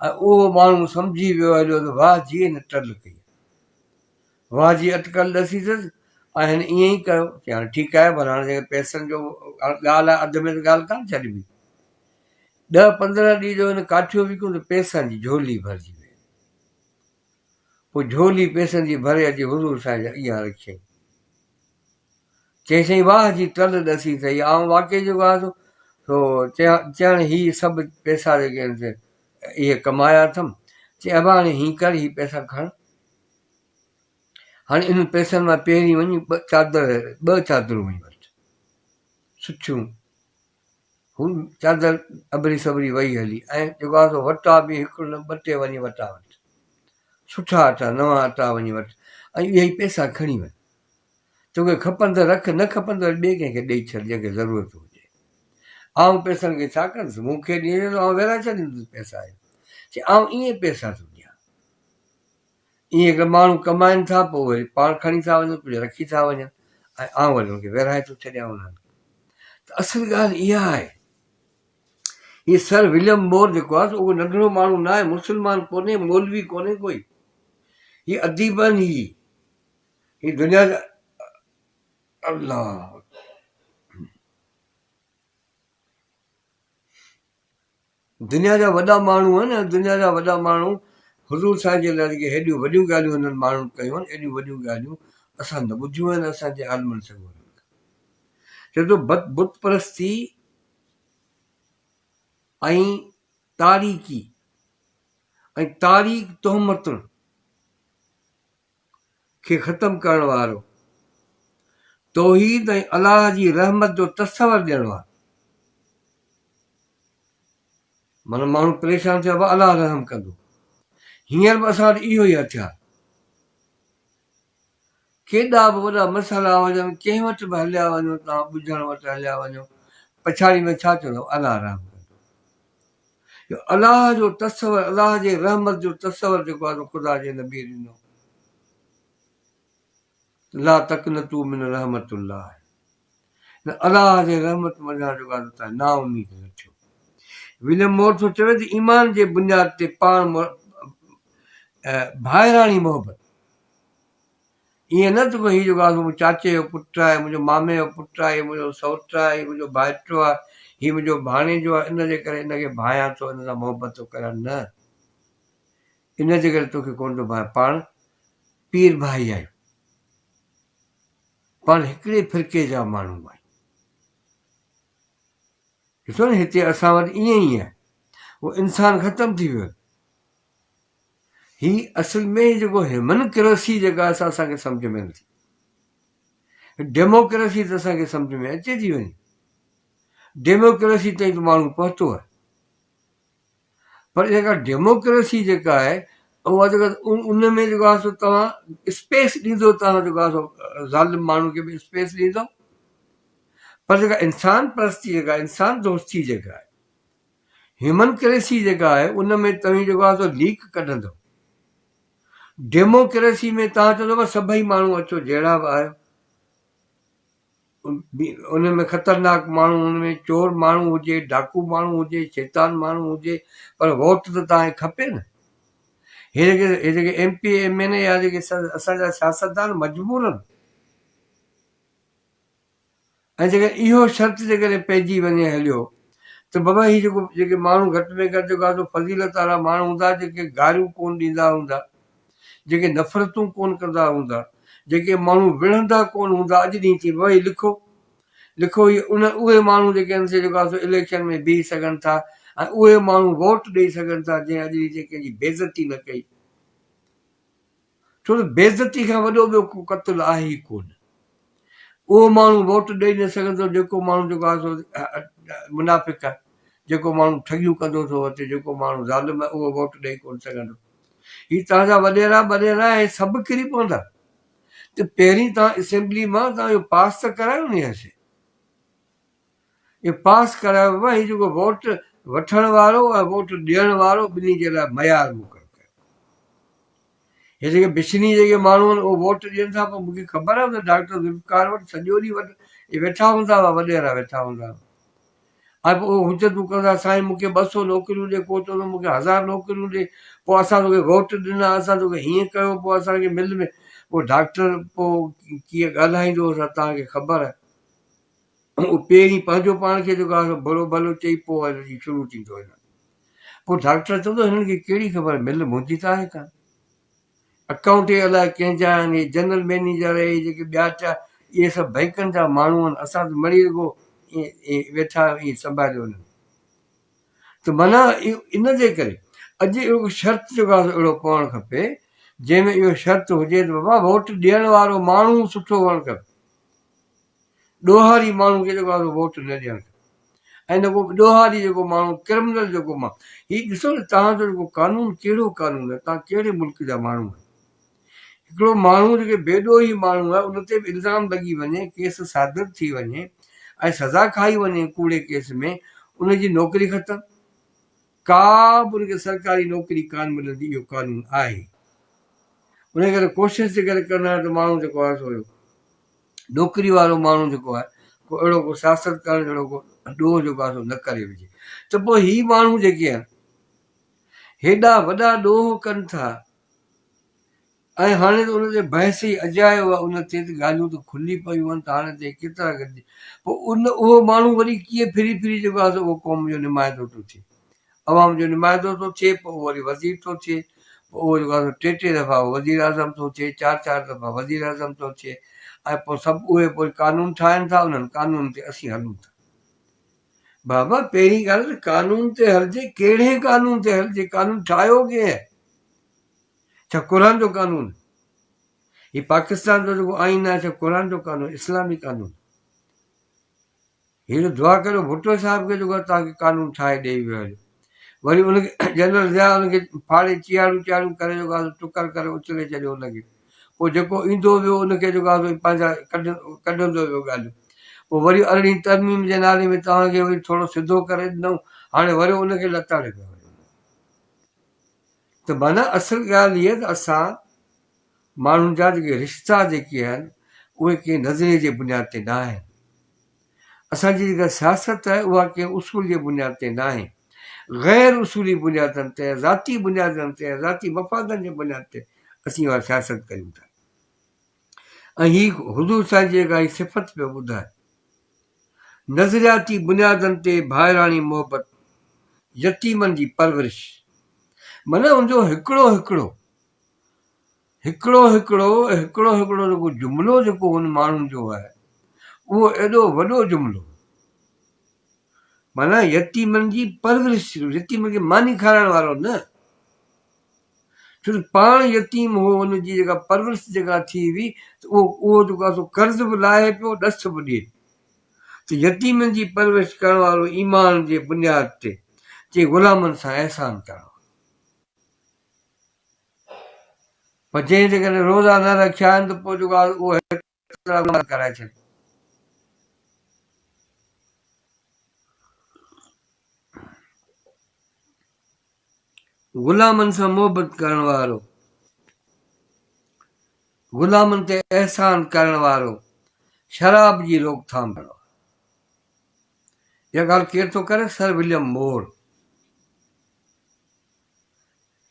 ۽ اهو ماڻهو سمجهي ويو هليو ته واهه جي هن ٽل ڪئي آهي. واهه جي اٽڪل ڏسي اٿس ۽ هن ائين ئي ڪيو. چي هاڻي ٺيڪ آهي پر هاڻي جيڪڏهن پئسن جو ڳالهه آهي اڌ ۾ ته ڳالهه ڪانه ڇڏبي. ڏهه 15 ڏينهن جو هن ڪاٺيون وڪيون ته پئسن جي جهولي ڀرجي وئي. پوء جهولي پئسن جي ڀري اچي حضور سائين جي اڳيان رکيائين. چيائين سائين واهه جي ٽل ڏسي اٿئي، آئون واقعي جيڪو آهيان سو چيائين هي سڀ پئسا جيڪي آهن سي اهي ڪمايا اٿم. چيائين ابا هاڻي هيئن ڪر هي پئسا کڻ، هاڻي انهن پئسن مان پهرين وڃي ٻه چادرون وڃي وٺ سٺيون. هو چادر اڀري سڀري وئي هلي ۽ جيڪو آهي سو وٽا به هڪ نه ٻه ٽي وڃي وٽا وٺ. سٺا اٽا نوان اٽا وڃي وٺ ۽ اهي ئي پئسا کڻي وڃ. توکي کپن ته رک نه کپن ته وري ٻئي ڪنهن کي ڏئي ڇڏ جنهن کي ضرورت هجي. آئون پئسن کي ڇا ڪندس؟ مون کي ڏيندين ته آئون ورهائي ڇڏيندس پئسا. چي آئون ائين پئسا ٿو ڏيان. ائين هڪڙا ماڻهو ڪمائن ٿا پوء وري پاڻ کڻي ٿا وڃن ڪجهه رکي ٿا وڃن ۽ آئون وري ان کي ورهائي ٿو ڇڏيان انهن کي ته اصل ڳالهه اها آهي هي سر وليم مور جيڪو آهي سو اهو ننڍڙو ماڻهو نه آهي مسلمان ڪونهي مولوي ڪونهي ڪوئي هي اديب آهن هي هي دنيا جا الله دنيا جا وڏا ماڻهو آهن ۽ دنيا جا وڏا ماڻهو حضور سائين جي لاء جيڪي هيڏيون وڏيون ڳالهيون هنن ماڻهن ڪيون آهن ايڏيون وڏيون ڳالهيون اسان نه ٻڌيون آهن اسان جي عالمن سڳورن کان چئي ٿو بت بت پرستي ۽ تاريڪي ۽ تاريڪ تهمتن کي ختم ڪرڻ وارو، توحيد ۽ الله جي رحمت جو تصور ڏيڻ وارو. معنيٰ ماڻهو پريشان ٿيا بابا الله رحم ڪندو. هينئر به اسان وٽ اهو ئي هٿيار. ڪيڏا به وڏا مسئلا هجن، ڪنهن وٽ به هليا وڃو، توهان ٻجهڻ وٽ هليا وڃو، پڇاڙي ۾ ڇا چوندو؟ الله رحم ڪندو. جو الله جو تصور، الله جي رحمت جو تصور جيڪو آهي سو خدا جي نبيء ڏنو. لا تقنطوا من رحمت الله نه الله جي رحمت منجهان جيڪو آهي سو توهان نااميد نه ٿيو. وليم مور ٿو چوي ته ايمان جي بنياد تي پاڻ ڀائراڻي محبت ائين نه ته هي جيڪو آهي سو منهنجي چاچي جو پٽ آهي، منهنجو مامي جو پٽ آهي، هي منهنجو سئوٽ آهي، هي منهنجو ڀائٽو آهي، هي منهنجو ڀاڻيجو آهي، ان جي ڪري ان کي ڀانئيان ٿو، ان سان محبت ٿو ڪريان، نه، ان جي ڪري توکي ڪونه ٿو ڀانئيان، پاڻ پير ڀائي آهيون، پاڻ هڪڙي فرقي جا ماڻهو آهيون. ڏسو نه هتي اسان وٽ ائين ئي آهي، اهو انسان ختم ٿي ويو آهي. هي اصل ۾ جيڪو هيومن ڪرسي جيڪا آهي سا اسان کي سمجهه ۾ نٿي ڊيموڪريسي ته اسان کي سمجهه ۾ اچي ٿي وڃي ڊيموڪريسي تائين ته ماڻهو پهتو آهي پر جيڪا ڊيموڪريسي جيڪا آهي اها جيڪا ان ۾ جيڪو آهي سو توهان اسپيس ڏيندو توهان جيڪو آهي سو ظالم ماڻهو کي به اسپيس ڏيندو پر جيڪا انسان پرستي جيڪا انسان دوستي جيڪا آهي هيومن ڪريسي جيڪا آهي ان ۾ توهين جيڪو آهي سو ليڪ ڪڍندؤ. ڊيموڪريسي ۾ توهان چوندؤ بس سڀئي ماڻهو اچو جهڙا به آهيو. ان ۾ خطرناڪ ماڻهو ان ۾ چور ماڻهو هجي، ڊاڪو ماڻهو هجي، شيطان ماڻهو هجي پر ووٽ ته توهان کي کپي نه. هي جيڪي هي جيڪي M P A M N A يا جيڪي اسان جا سياستدان مجبور آهن. ۽ جيڪڏهن اهو شرط جيڪڏهن پئجي وڃي هليو ته بابا هي جيڪو جيڪي ماڻهو گهٽ ۾ گهٽ جيڪو آهي سو فضيلت وارا ماڻهو هوندا جيڪي گاريون ڪونه ڏيندا هوندا جيڪي نفرتون ڪونه ڪندا هوندا جيڪي ماڻهو وڙهندا ڪونه هوندا اڄ ڏينهن ٿي بابا هي لکو لکو هي ان اهي ماڻهو جيڪي آهن سي جيڪو آهي سو اليڪشن ۾ بيهي سگهن ٿا ۽ اهي ماڻهو ووٽ ڏيئي سگهن ٿا جنهن اڄ ڏينهن تائين ڪنهن جي بيعزتي نه ڪئي ڇو ته بيعزتي کان وڏو ٻيو ڪو قتل آهي ئي ڪونه. اهو ماڻهو ووٽ ڏئي نه سگهندو جيڪو ماڻهو جيڪو آهي سو منافق آهي، جيڪو ماڻهو ٺڳيون ڪندو ٿو وتي، جيڪو ماڻهو ظالم آهي اهو ووٽ ڏئي ڪونه سگهندو. هي توهان جا وڏيرا ٻڏيرا اهي سڀ ڪري پوندا ته پهرين توهان اسيمبلي مان توهان اهو پاس ته ڪرايو نه اها شيء. اهو پاس ڪرايو بابا هي جيڪو ووٽ وٺڻ وارو ۽ ووٽ ڏيڻ وارو ٻنهي جي لاء معيار مقرر ڪيو. هي جيڪي بشني جيڪي ماڻهو آهن اهي ووٽ ڏين ٿا پر مونکي خبر آهي ته ڊاڪٽر ذوالفقار وٽ سڄو ڏينهن وٽ اهي ويٺا هوندا هئا وڏيرا ويٺا هوندا هئا ۽ پوء اهي حجتون ڪندا سائين مونکي ٻه سو نوڪريون ڏي ڪو چوندو مونکي هزار نوڪريون ڏي پوء اسان توکي ووٽ ڏنا اسان توکي هيئن ڪيو پوء اسان کي مل ۾ پوء ڊاڪٽر پوء ڪيئن ڳالهائيندو هو سا توهان کي خبر آهي. اهو پهرين پنهنجو پاڻ کي جيڪو آهي سو برو ڀلو چئي پوء اچي شروع ٿيندو هنن پوء ڊاڪٽر چوندو هنن کي ڪهڙي خبر مل منهنجي ته آهي ڪانه اڪائونٽ ئي الائي ڪنهن جا آهن هي جنرل مئنيجر هي جيڪي ٻيا ٽيا اهي سڀ بئنڪن جا ماڻهو آهن اسان ته مڙئي رڳو ائين ويٺا ائين سنڀاليو هنن ته معنيٰ ان جي ڪري اڄ اهو شرط جيڪو آهي اهڙو پوڻ کپي جنهن ۾ اهو شرط هجي ته بابا ووٽ ڏيڻ وارو ماڻهو سٺو هئڻ کپي ڏوهاري ماڻهو کي جيڪو آهي سو ووٽ نه ڏيڻ کپي ۽ نه ڪو ڏوهاري جيڪو ماڻهو ڪرمنل جيڪو ماڻهو هي ڏسو نه توهان جو جيڪو قانون ڪهڙو قانون آهي توهان ڪهڙي ملڪ جا ماڻهو آهيو هڪڙو ماڻهو جيڪي بي ڏوهي ماڻهو آهي ان تي به الزام لڳي وڃي ڪيس صادر ٿي وڃي ۽ سزا کائي وڃي ڪوڙي ڪيس ۾ ان جي نوڪري ختم ڪا به ان کي سرڪاري نوڪري ڪانه ملندي اهو قانون آهي. انهيء ڪري ڪوشش جيڪڏهن ڪندا آهن ته ماڻهو جيڪو آهي سو اهو نوڪري وارو ماڻهو جيڪو آهي ڪو اهڙو ڪو سياست ڪرڻ جهڙو ڪو ڏوهه جيڪو آهي سو نه ڪري وجهي ته پوء هي ماڻهو جيڪي آهن هيڏا وڏا ڏوهه ڪن ٿا ۽ هاڻي ته ان تي بحث ئي اجايو آهي ان تي ته ڳالهيون ته کلي پيون آهن ته هاڻي ته ڪيترا گڏجي پوء ان اهو ماڻهو وري ڪيئن ڦري ڦري جيڪو آهي سو اهو قوم جو نمائندو ٿو ٿئي عوام جو نمائندو ٿو ٿئي پوء اهو وري وزير ٿو ٿئي پوء اهو جيڪو آهي سو ٽي ٽي دفعا وزيراعظم ٿو ٿئي چار چار دفعا وزيراعظم ٿو ٿئي ۽ پوء سڀ اهي پوء قانون ٺاهن ٿا انهن قانون تي اسين هلون ٿا. بابا پهرين ڳالهه ته قانون تي هلجي ڪهڙي قانون تي هلجي قانون ٺاهيو ڪنهن ڇا قرآن جو قانون هي پاڪستان جو جيڪو آئين آهي ڇا قرآن جو قانون اسلامي قانون هي ته دعا ڪريو ڀٽو صاحب کي جيڪو توهان کي قانون ٺاهي ڏئي ويو هليو وري ان کي جنرل ضياء ان کي ڦاڙي چيهاڙيون چيهاڙيون ڪري جيڪو آهي ٽڪر ڪري اڇلي ڇڏيو ان کي پوء جيڪو ايندو ويو ان کي جيڪو آهي پنهنجا ڪڍندو ويو ڳالهيون پوء وري ارڙهين ترميم جي نالي ۾ توهان کي وري ٿورو سڌو ڪري ڏنائون هاڻي وري ان کي لتاڙي پيا وڃو ته معنيٰ اصل ڳالهه هيء ته اسان ماڻهن جا جيڪي رشتا جيڪي آهن اهي ڪنهن نظريي جي بنياد تي نه آهن. اسان جي جيڪا سياست آهي اها ڪنهن اصول جي بنياد تي ناهي. غير اصولي بنيادن تي ۽ ذاتي بنيادن تي ۽ ذاتي مفادن جي بنياد تي اسين اها سياست ڪريون ٿا. ۽ هي حضور سائين جي جيڪا هي صفت پيو ٻڌائي. نظرياتي بنيادن تي ڀائراڻي محبت، يتيمن جي پرورش. معنيٰ ان جو هڪڙو هڪڙو هڪڙو هڪڙو هڪڙو هڪڙو جيڪو جملو جيڪو هن ماڻهن جو آهي اهو ايڏو وڏو جملو معنيٰ يتيمن جي پرورش يتيمن کي ماني کارائڻ وارو نه ڇو ته پاڻ يتيم هو ان جي جيڪا پرورش جيڪا ٿي هئي ته اهو اهو جيڪو آهي سو قرض به لاهي پيو ڏس به ڏئي ته يتيمن جي پرورش ڪرڻ وارو ايمان جي بنياد تي چي غلامن سان احسان ڪرڻ وارو پر جنهن جيڪڏهن روزا نه رکيا آهن ته پوء جيڪو آهي اهو هيترا گناهه ڪرائي ڇڏي. غلامن سان محبت ڪرڻ وارو، غلامن تي احسان ڪرڻ وارو، شراب جي روڪٿام ڪرڻ وارو. اها ڳالهه ڪير ٿو ڪري؟ سر وليم مور.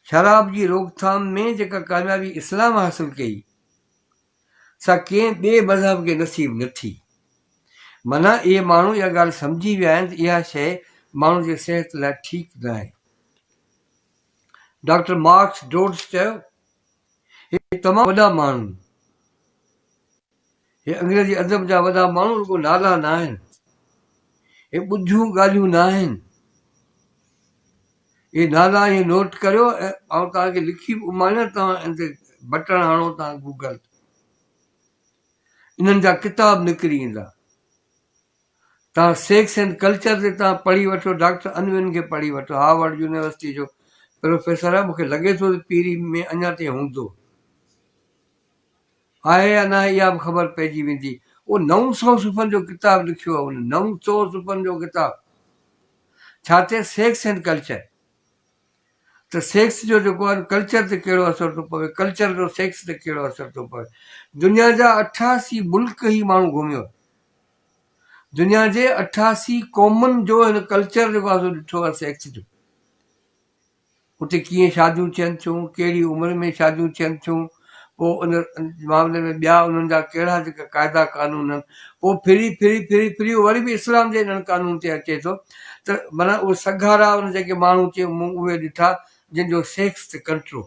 شراب جي روڪٿام ۾ جيڪا ڪاميابي اسلام حاصل ڪئي، سا ڪنهن ٻئي مذهب کي نصيب نه ٿي. معنيٰ اهي ماڻهو اها ڳالهه سمجهي ويا آهن ته اها شيء ماڻهو جي صحت لاء ٺيڪ ناهي. ڊاڪٽر مارڪس ڊوڊز چيو، هي تمام وڏا ماڻهو، هي انگريزي ادب جا وڏا ماڻهو رڳو نالا ناهن، هي ٻڌيون ڳالهيون ناهن. اهي نالا ائين نوٽ ڪريو ۽ آئون توهان کي لکي به اماڻيان توهان ان تي بٽڻ هڻو توهان گوگل تي انهن جا ڪتاب نڪري ايندا. توهان سيڪس اينڊ ڪلچر تي توهان پڙهي وٺو ڊاڪٽر انوين کي پڙهي وٺو هارورڊ يونيورسٽي جو پروفيسر آهي مون کي لڳي ٿو ته پيري ۾ اڃا تائين هوندو. آهي يا ناهي اها به خبر پئجي ويندي. اهو 900 صفحن جو ڪتاب لکيو آهي هن، 900 صفحن جو ڪتاب ڇا تي سيڪس اينڊ ڪلچر ته سيڪس جو جيڪو آهي ڪلچر تي ڪهڙو اثر ٿو پوي، ڪلچر جو سيڪس تي ڪهڙو اثر ٿو پوي. دنيا جا 88 ملڪ هي ماڻهو گهميو آهي. دنيا جي 88 قومن جو هن ڪلچر جيڪو آهي سو ڏٺو آهي سيڪس جو. اتي ڪيئن شاديون ٿين ٿيون، ڪهڙي عمر ۾ شاديون ٿين ٿيون، پوء ان معاملي ۾ ٻيا انهن جا ڪهڙا جيڪا قاعدا قانون آهن، پوء ڦري ڦري ڦري ڦري وري به اسلام جي انهن قانون تي اچي ٿو ته معنيٰ اهي سگهارا ان جيڪي ماڻهو چي مون اهي ڏٺا جن جو سيڪس تي ڪنٽرول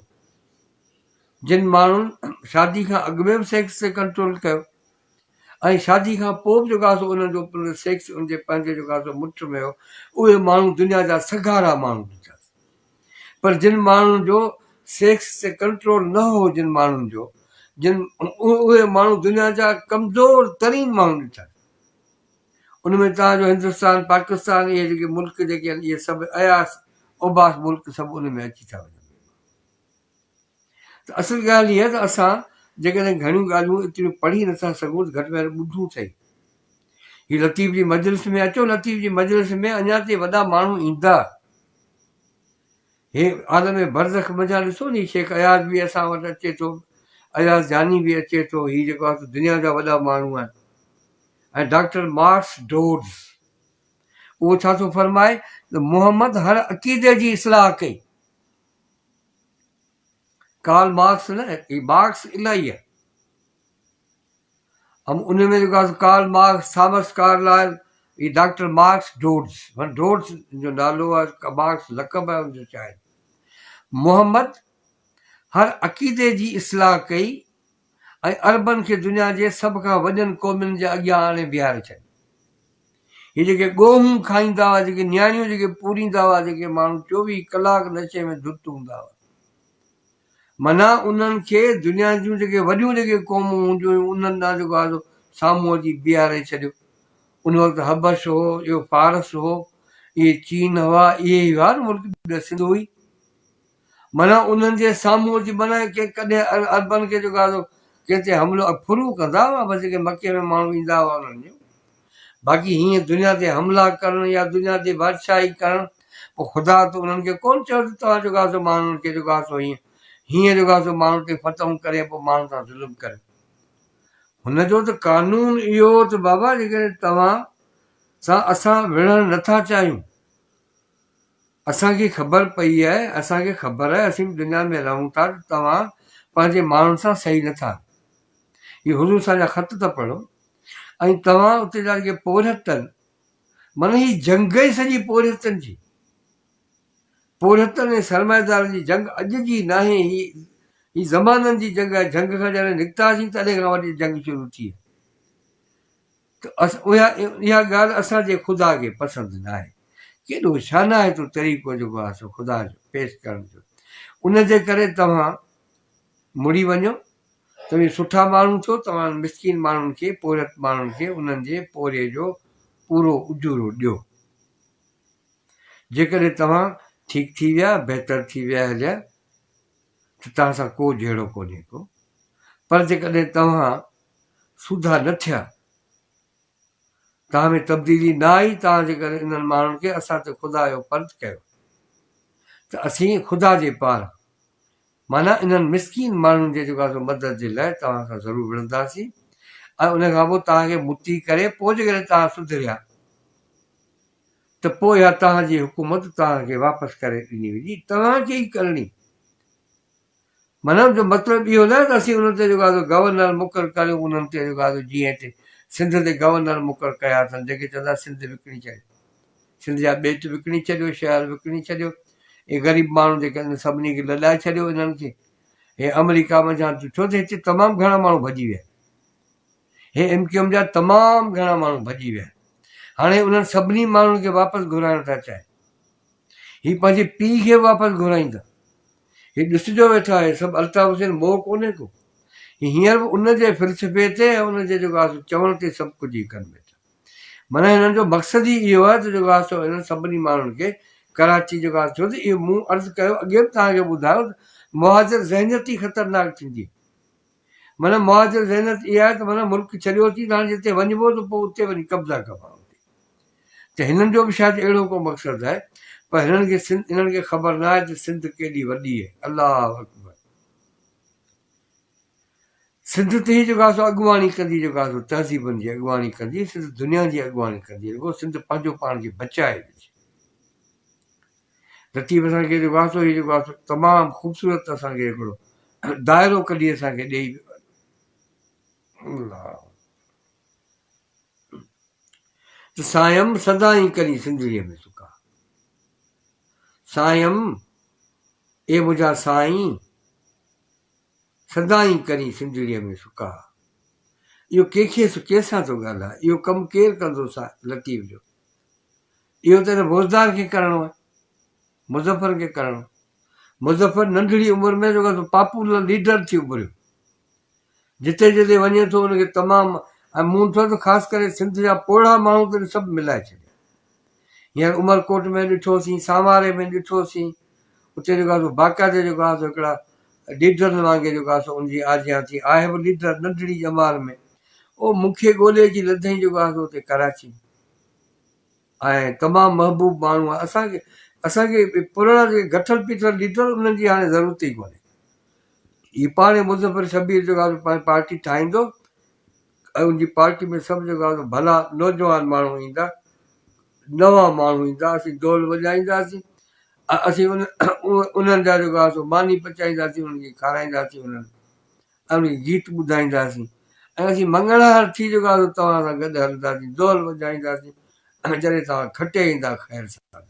جن ماڻهن شادي کان اڳ ۾ به سيڪس تي ڪنٽرول ڪيو ۽ شادي کان پوء به جيڪو آهي سو انهن جو سيڪس ان جي پنهنجي جيڪو آهي سو مٺ ۾ هو اهي ماڻهو دنيا جا سگهارا ماڻهو ڏٺا پر جن ماڻهن جو سيڪس تي ڪنٽرول نه هو جن ماڻهن جو جن اهي ماڻهو دنيا جا ڪمزور ترين ماڻهو ڏٺا ان ۾ توهان جو هندستان پاڪستان اهي جيڪي ملڪ جيڪي آهن اهي سڀ اياس اوباش ملڪ سڀ ان ۾ اچي ٿا وڃن ته اصل ڳالهه هيء ته اسان جيڪڏهن گهڻيون ڳالهيون ايتريون پڙهي نٿا سگهون ته گهٽ ۾ گهٽ ٻڌون سهي. هي لطيف جي مجلس ۾ اچو، لطيف جي مجلس ۾ اڃا تائين وڏا ماڻهو ايندا. هي عالم برزخ منجهان ڏسو ني شيخ اياز به اسان وٽ اچي ٿو. اياز جاني به اچي ٿو، هي جيڪو آهي سو دنيا جا وڏا ماڻهو آهن ۽ ڊاڪٽر مارڪس ڊوڊز اهو ڇا ٿو فرمائي ته محمد هر عقيدي جي اصلاح ڪئي. ڪارل مارڪس نه هي مارڪس الاهي آهي. ام ان ۾ جيڪو آهي ڪارل مارڪس، ٿامس ڪارلائل، هي ڊاڪٽر مارڪس ڊوڊز، معنيٰ ڊوڊز جو نالو آهي، مارڪس لقب آهي ان جو شايد. محمد هر عقيدي جي اصلاح ڪئي ۽ عربن کي دنيا جي سڀ کان وڏين قومن جي اڳيان آڻي بيهاري ڇڏيو. هي جيڪي ڳوهون کائيندا هئا، جيڪي نياڻيون جيڪي پوريندا هئا، جيڪي ماڻهو 24 ڪلاڪ نشي ۾ ڌت هوندا هئا، معنيٰ انهن کي دنيا جون جيڪي وڏيون جيڪي قومون هونديون هيون انهن ڏانهن جيڪو آهي سو سامهون اچي بيهاري ڇڏيو. ان وقت حبش هو، اهو فارس هو، اهي چين هئا، اهي ئي هئا نه ملڪ، ٻيو سنڌ هئي. معنيٰ انهن جي سامهون اچي معنيٰ ڪنهن ڪڏهن عربن کي جيڪو آهي سو ڪنهن تي حملو ڦرون ڪندا هئا بس جيڪي مڪي ۾ ماڻهو ايندا هئا انهن جو باقي هيئن دنيا تي حملا ڪرڻ يا دنيا تي بادشاهي ڪرڻ پوء خدا ته انهن کي ڪونه چيو ته توهان جيڪو آهي سو ماڻهن کي جيڪو آهي سو هيئن هيئن جيڪو آهي سو ماڻهن تي فتحون ڪري پوء ماڻهن سان ظلم ڪريو. هن جو ته قانون اهو هو ته بابا جيڪڏهن توهان سان اسان وڙهڻ نٿا چاهيون، اسان کي خبر پئي آهي، اسان کي خبر آهي، اسين به دنيا ۾ رهون ٿا ته توهان پنهنجي ماڻهن سان صحيح نٿا. هي حضور صاحب جا خط ته پڙهو ۽ توهان اتي جا جيڪي پورهيت آهن، معنيٰ هي جنگ ئي سڄي پورهيتن جي، پورهيتن ۽ سرمائيدارن جي جنگ اڄ جي ناهي، هي هي زمانن جي جنگ آهي، جنگ کان جڏهن نڪتاسين تڏهن کان وٺي جنگ شروع ٿي آهي. ته اها اها ڳالهه اسان جي خدا کي پسند ناهي. ڪيڏو شانائتو طريقو جيڪو آهي سو خدا جو پيش ڪرڻ جو. ان جي ڪري توهان مڙي وڃو، توهين سٺا ماڻهو ٿيو، توهان مسڪين ماڻهن کي، پورهيت ماڻهن کي انهن جي پورهيي جو پورو اجورو ڏيو. جيڪڏهن توهان ٺيڪ ٿي ويا، بهتر ٿي ويا هليا ته توهان سان ڪو جهيڙو ڪونهي ڪو، پر جيڪڏهن توهان سوڌا نه ٿيا، توهان ۾ تبديلي نه آئي، توهان جيڪڏهن انهن ماڻهن کي اسان تي خدا جو فرض ڪيو ته اسين خدا جي پاران معنيٰ انهن مسڪين ماڻهن جي جيڪو آهي سو مدد جي لاء توهان سان ضرور وڙهنداسين ۽ ان کان پوء توهان کي مطيع ڪري پوء جيڪڏهن توهان سڌريا ته پوء اها توهان جي حڪومت توهان کي واپس ڪري ڏني ويندي، توهان کي ئي ڪرڻي. معنيٰ جو مطلب اهو ناهي ته اسين انهن تي جيڪو آهي سو گورنر مقرر ڪريون انهن تي جيڪو آهي سو جيئن هتي سنڌ تي گورنر مقرر ڪيا اٿن جيڪي چوندا سنڌ وڪڻي ڇڏيو سنڌ جا ٻيٽ وڪڻي ڇڏيو شهر وڪڻي ڇڏيو اهي غريب ماڻهو جيڪي آهن سڀني کي لڏائي ڇڏيو انهن کي هي آمريڪا منجهان ڇو ته هتي تمام گهڻا ماڻهو ڀڄي ويا هي ايم ڪيو ايم جا تمام گهڻا ماڻهو ڀڄي ويا هاڻي انهن سڀني ماڻهن کي واپس گهرائڻ ٿا چاهين هي پنهنجي پيء کي به واپس گهرائيندا. هي ڏسجو ويٺا آهي سڀ الطاف حسين مئو ڪونهي ڪو. هي هينئر به ان جي فلسفي تي ۽ ان جي جيڪو آهي سو چوڻ تي سڀ ڪجهه هي ڪن ويٺا. معنيٰ هنن جو مقصد ئي اهو آهي ته جيڪو آهي سو هنن سڀني ماڻهن کي ڪراچي جيڪو آهي ڇو ته اهو مون عرض ڪيو اڳي به توهان کي ٻڌايو ته مهاجر ذهنيت ئي خطرناڪ ٿيندي آهي. معنيٰ مهاجر ذهنيت اها آهي ته معنيٰ ملڪ ڇڏيوسين ته هاڻي جتي وڃبو ته پوء اتي وڃي قبضا ڪبا اتي ته هنن جو به شايد اهڙو ڪو مقصد آهي پر هنن کي سنڌ هنن کي خبر نه آهي ته سنڌ ڪيڏي وڏي آهي الله اڪبر سنڌ ته هي جيڪو آهي سو اڳواڻي ڪندي جيڪو آهي سو تهذيبن جي اڳواڻي ڪندي سنڌ دنيا جي اڳواڻي ڪندي رڳو سنڌ پنهنجو پاڻ کي بچائي وجهي لطيف اسان کي جيڪو آهي سو هي جيڪو آهي سو تمام خوبصورت اسان کي هڪڙو دائرو ڪڍي اسان کي ڏيئي الله ته سائيم سدائين ڪرين سنڌڙيء ۾ سڪا سائيم اي منهنجا سائين سدائين ڪرين سنڌڙيء ۾ سڪا اهو ڪنهن کي ڪنهن سان ٿو ڳالهائي اهو ڪم ڪير ڪندو سا لطيف جو اهو ته هن بوزدار کي ڪرڻو آهي، مظفر کي ڪرڻو. مظفر ننڍڙي عمر ۾ جيڪو آهي سو پاپولر ليڊر ٿي اڀريو. جتي جتي وڃي ٿو ان کي تمام ۽ مون ڏٺو ته خاص ڪري سنڌ جا پوڙها ماڻهو ته سڀ ملائي ڇڏيا. هينئر عمرڪوٽ ۾ ڏٺوسين، سانواري ۾ ڏٺوسين، اتي جيڪو آهي سو باقاعدي جيڪو آهي سو هڪڙا ليڊرن وانگي جيڪو آهي سو ان جي آجيان ٿي. آهي به ليڊر ننڍڙي ڄمار ۾. او مون کي ڳولي اچي لڌئين جيڪو آهي سو اتي ڪراچي ۾. ۽ تمام محبوب ماڻهو آهي اسان کي اسان کي پراڻا جيڪي گٺل پيٺل ليڊر انهن جي هاڻي ضرورت ئي ڪونهي. هي پاڻ مظفر شبير جيڪو آهي پنهنجي پارٽي ٺاهيندو ۽ ان جي پارٽي ۾ سڀ جيڪو آهي ڀلا نوجوان ماڻهو ايندا، نوان ماڻهو ايندا، اسين دول وڄائينداسين ۽ اسين ان انهن جا جيڪو آهي سو ماني پچائينداسين، انهن کي کارائينداسين، انهن ۽ انهن کي گيت ٻڌائينداسين ۽ اسين مڱڻهار ٿي جيڪو آهي سو توهان سان گڏ هلنداسين، دول وڄائينداسين ۽ جڏهن توهان کٽي ايندا خير سان.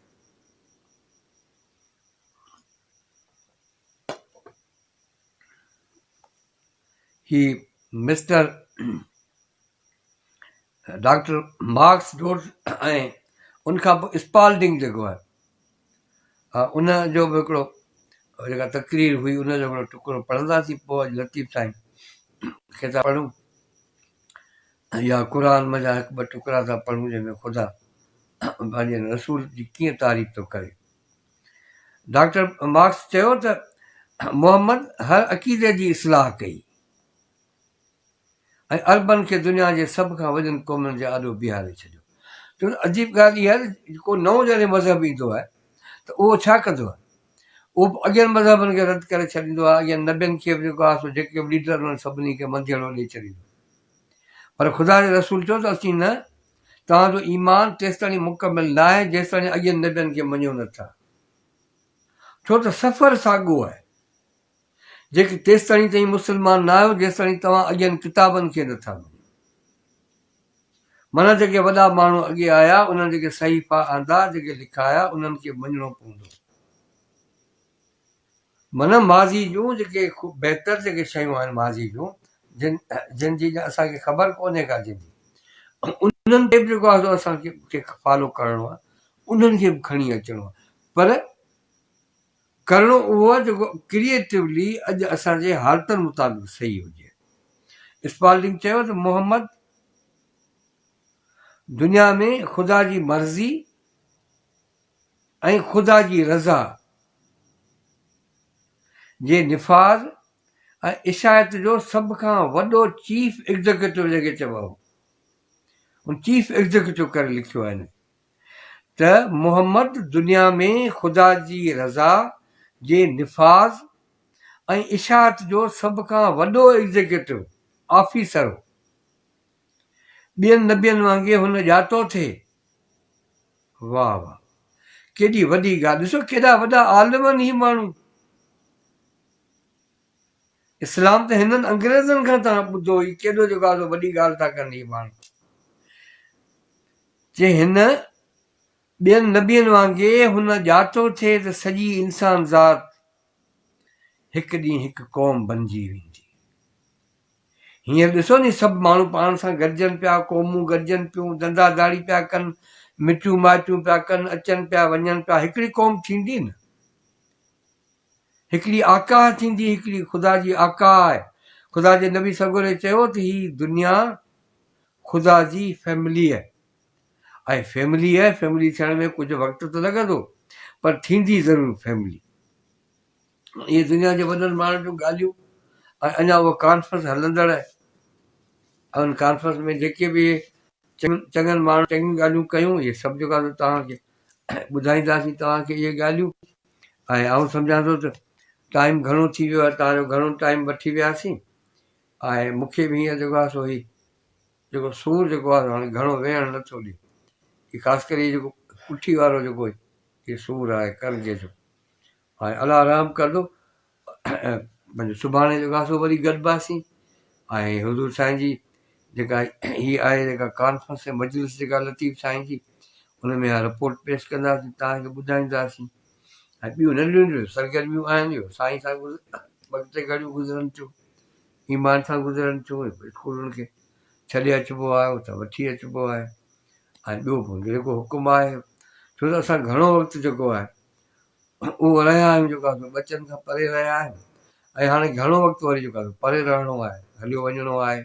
هي مسٽر ڊاڪٽر مارڪس ڊوڊز ۽ ان کان پوء اسپالڊنگ جيڪو آهي ان جو به هڪڙو جيڪا تقرير هئي ان جو هڪڙو ٽڪرو پڙهنداسين پوء اڄ لطيف سائين کي ٿا پڙهون يا قرآن منجهان هڪ ٻه ٽڪرا ٿا پڙهون جنهن ۾ خدا پنهنجي رسول جي ڪيئن تعريف ٿو ڪري. ڊاڪٽر مارڪس چيو ته محمد هر عقيدي جي اصلاح ڪئي ۽ عربن کي دنيا جي سڀ کان وڏين قومن جي آڏو بيهاري ڇڏيو. ڇو ته عجيب ڳالهه اها آهي ته ڪو نئون جڏهن مذهب ايندو آهي ته اهو ڇا ڪندو آهي؟ اهو به اڳين مذهبن کي رد ڪري ڇڏيندو آهي، اڳين نبين کي به جيڪو آهي سو جيڪي به ليڊر آهن انهن سڀني کي منڌيئڙو ڏئي ڇڏيندو آهي. پر خدا جي رسول چيو ته اسين نه توهان جو ايمان تيستائين مڪمل ناهي جيستائين اڳين نبين کي مڃيو نه ٿا. ڇو ته سفر ساڳيو آهي. جيڪي تيستائين تئين مسلمان نه آهيو جيستائين توهان اڳين ڪتابن کي نه ٿا مڃو. معنيٰ جيڪي وڏا ماڻهو اڳي آيا انهن جيڪي صحيفا آندا جيڪي لکايا انهن کي مڃڻو پوندو. معنيٰ ماضي جون جيڪي بهتر جيڪي شيون آهن ماضي جون جن جن جي اسان کي خبر ڪونهي ڪا جن جي انهن کي به جيڪو آهي سو اسان کي فالو ڪرڻو آهي انهن کي به کڻي اچڻو آهي پر ڪرڻو اهو آهي جيڪو ڪريئيٽولي اڄ اسان جي حالتن مطابق صحيح هجي. اسپالڊنگ چيو ته محمد دنيا ۾ خدا جي مرضي ۽ خدا جي رضا جي نفاذ ۽ اشاعت جو سڀ کان وڏو چيف ايگزيڪيوٽو جنهن کي چئبو آهي ان چيف ايگزيڪيوٽو ڪري لکيو آهي هن ته محمد دنيا ۾ خدا جي رضا جي نفاذ ۽ اشاعت جو سڀ کان وڏو ايگزيڪيوٽو آفيسر هو. ٻين نبين وانگي هن ڄاتو ٿي. واه واه ڪيڏي وڏي ڳالهه ڏسو ڪيڏا وڏا عالم آهن هي ماڻهو. اسلام ته هنن انگريزن کان تان ٻڌو هي ڪيڏو جيڪو آهي سو وڏي ڳالهه ٿا ڪن هي ماڻهو. چي هن ٻين نبين وانگي هن ڄاتو ٿي ته سڄي انسان ذات هڪ ڏينهن هڪ قوم بنجي ويندي. هينئر ڏسو ني سڀ ماڻهو پاڻ سان گڏجن پيا، قومون گڏجن پيون، ڌنڌا ڌاڙي پيا ڪن، مٽيون مائٽيون پيا ڪن، اچن پيا وڃن پيا، هڪڙي قوم ٿيندي نه. هڪڙي آقا ٿيندي، هڪڙي خدا جي آقا آهي. خدا جي نبي سڳوري چيو ته هي دنيا خدا جي فيملي آهي ۽ فيملي آهي، فيملي ٿيڻ ۾ ڪجهه وقت ته لڳندو پر ٿيندي ضرور فيملي. اهي دنيا جي وڏن ماڻهن جون ڳالهيون ۽ اڃا اها ڪانفرنس هلندڙ آهي ۽ ان ڪانفرنس ۾ جيڪي به چڱن ماڻهن چڱيون ڳالهيون ڪيون اهي سڀ جيڪو آهي توهان کي ٻڌائينداسين توهان کي اهي ڳالهيون ۽ آئون سمجهان ٿو ته ٽائيم گهڻو ٿي ويو آهي توهان جو گهڻو ٽائيم وٺي وياسين ۽ مون کي به هينئر جيڪو آهي سو هي جيڪو سور جيڪو آهي هاڻي گهڻو ويهڻ نٿو ڏي هي خاص ڪري هي جيڪو پٺي وارو جيڪو هي سور آهي ڪرجي جو هاڻي الله رحم ڪندو پنهنجو سڀاڻي جيڪو آهي سو وري گڏباسين ۽ حضور سائين جي جيڪا هي آهي جيڪا ڪانفرنس ۽ مجلس جيڪا لطيف سائين جي ان ۾ اها رپورٽ پيش ڪنداسين توهان کي ٻڌائينداسين ۽ ٻيون ننڍيون ننڍيون سرگرميون آهن اهو سائين سان ٻه ٽي گهڙيون گذرن ٿيون ايمان سان گذرن ٿيون اسڪولن کي ڇڏي اچبو آهي اتان وٺي اچبو آهي ۽ ٻيو جيڪو حڪم آهي ڇو ته اسان گهڻو وقت جيڪو آهي اهو رهيا آهيون جيڪو آهي سو ٻچن کان پري رهيا آهيون ۽ هاڻي گهڻو وقت وري جيڪو آهي سو پري رهڻو آهي هليو وڃڻو آهي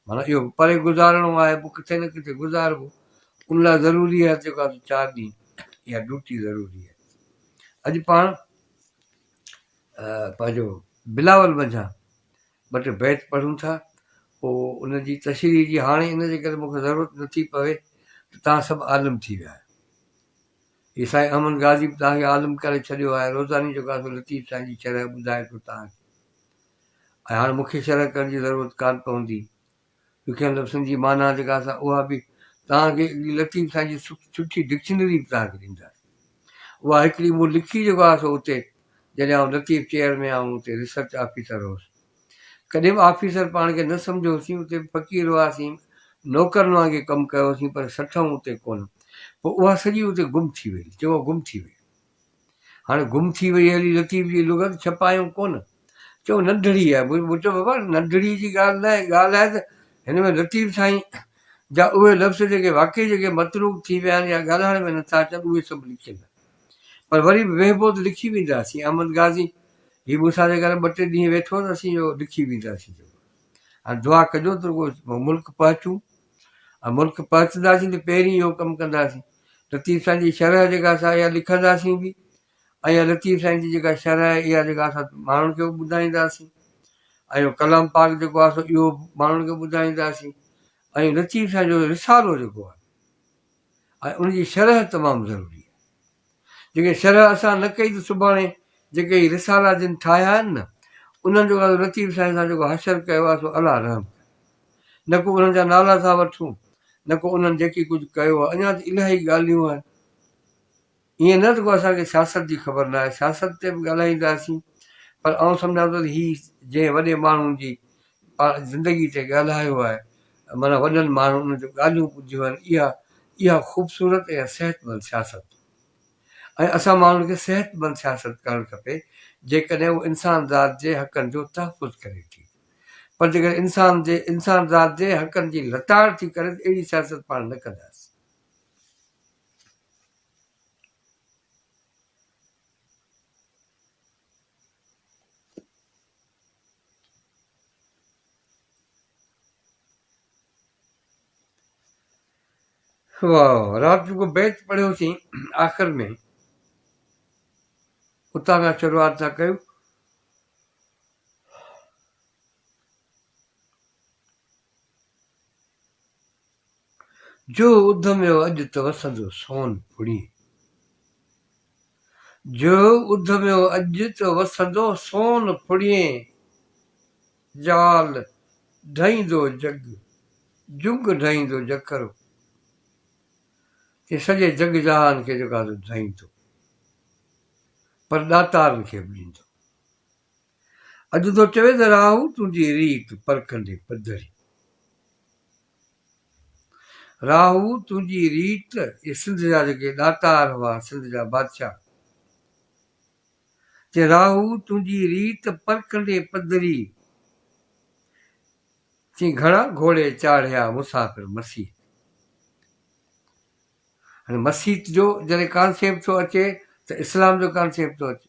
معنيٰ اهو پري گذارڻو آهي پوء ڪٿي نه ڪٿي گذاربو ان لاء ضروري آهي جيڪو آهي سو چار ڏينهن اها ڊيوٽي ضروري آهي اڄ پاڻ پنهنجو بلاول منجهان ٻه ٽي بيت پڙهون ٿا پوء ان جي تشريح جي هاڻي ان جي ڪري مونکي ضرورت نٿي پوي ته توهان سڀ عالم ٿي ويا آهيو هي سائين احمد غازي به توهان کي عالم ڪري ڇڏيو آهي روزاني جيڪو آهي سو لطيف سائين جي شرح ٻڌائي ٿو توهان کي. ۽ هاڻ مون کي شرح ڪرڻ جي ضرورت ڪانه پوندي. ڏکين لفظن جي معنيٰ جيڪا سا اها به توهان کي هڪڙي لطيف سائين جي سٺي ڊڪشنري به توهان کي ڏينداسين. اها هڪڙي مون لکي جيڪو آهي سو اتي جڏهن آئون لطيف چيئر ۾ آئون اتي ريسرچ آفيسر هوس. ڪڏهن به آفيسر پاڻ کي نه سمجهيوسين اتي به فقير هئاسين نوڪرن وانگي ڪم ڪيوسين پر سٺئون اتي ڪونه. پوء اها سڄي اتي گم ٿي وئي چڱو گم ٿي وئي. هاڻي گم ٿي وئي هلي لطيف جي لغت ڇپايون ڪونه. چئو ننڍڙي آهي. مون چيو بابا ننڍڙي جي ڳالهه ناهي، ڳالهه آهي ته هن ۾ لطيف سائين جا اهي لفظ جيڪي واقعي جيڪي متروڪ ٿي ويا آهن يا ڳالهائڻ ۾ نٿا اچن اهي سڀ لکيل آهن. پر وري به ويهبو ته لکي وينداسين. احمد غازي هي مون سان جيڪڏهن ٻه ٽي ڏينهن ويٺو ته اسين اهو لکي وينداسين. هاڻي دعا ڪجو ته رڳو ملڪ پهچون ۽ ملڪ پهچنداسين ته پهرين اهو ڪم ڪنداسين. لطيف سائين جي شرح جيڪا سا اها لکنداسين به ۽ اها لطيف سائين جي جيڪا شرح آهي اها جيڪا اسان ماڻهن کي به ٻڌائينداسين ۽ اهو ڪلام پاڪ جيڪو آهي سو اهو به ماڻهن کي ٻڌائينداسين ۽ لطيف سائين جو رسالو جيڪو آهي ۽ ان جي شرح تمام ضروري آهي. جيڪي شرح اسان نه ڪئي ته سڀاڻي جيڪي هي رسالا جن ٺاهيا آهن نه انهن جو لطيف سائين سان جيڪو حشر ڪيو آهي سو الله رحم ڪري. نه ڪو انهن جا نالا ٿا وٺون نه ڪو انهن جيڪي ڪجهه ڪيو آهي اڃا ته الاهي ڳالهيون آهن. ائين نه ته ڪو اسان کي سياست جي خبر ناهي سياست تي به ڳالهائينداسين پر آئون سمجهان ٿو ته هي جنهن وڏي ماڻهو جي پاڻ زندگي تي ڳالهايو آهي معنيٰ وڏن ماڻهن ان جون ڳالهيون ٻڌيون آهن اها اها خوبصورت ۽ صحتمند سياست ۽ اسان ماڻهن کي صحتمند سياست ڪرڻ کپي جيڪڏهن هو انسان ذات جي حقن جو تحفظ ڪري ٿي پر جيڪڏهن انسان جي انسان ذات جي حقن جي لتاڙ ٿي ڪري ته اهڙي سياست پاڻ نه ڪنداسين. واهه رات جيڪو بيت پڙهيوسين آخر ۾ اتان کان شروعات ٿا ڪيون. جو اڌميو اڄ ته وسندو سون ڦڙين. جو اڌميو اڄ ته وسندو سون ڦڙين. جال ڍئيندو جڳ، جڳ ڍئيندو جکرو. چي سڄي جڳ جهان کي جيڪو آهي سو ڍئيندو، پر ڏاتارن کي به ڏيندو. اڄ ٿو چوي ته راهو تنهنجي ريت پرکندي پڌري. راهو تنهنجي ريت، اهي سنڌ جا جيڪي ڏاتار هئا، سنڌ جا بادشاهه. چي راهو تنهنجي ريت پرکندي پڌري. چي گهڻا گهوڙي چاڙهيا مسافر مسيت. هاڻي مسيت جو جڏهن ڪانسيپٽ ٿو اچي ته اسلام جو ڪانسيپٽ ٿو اچي.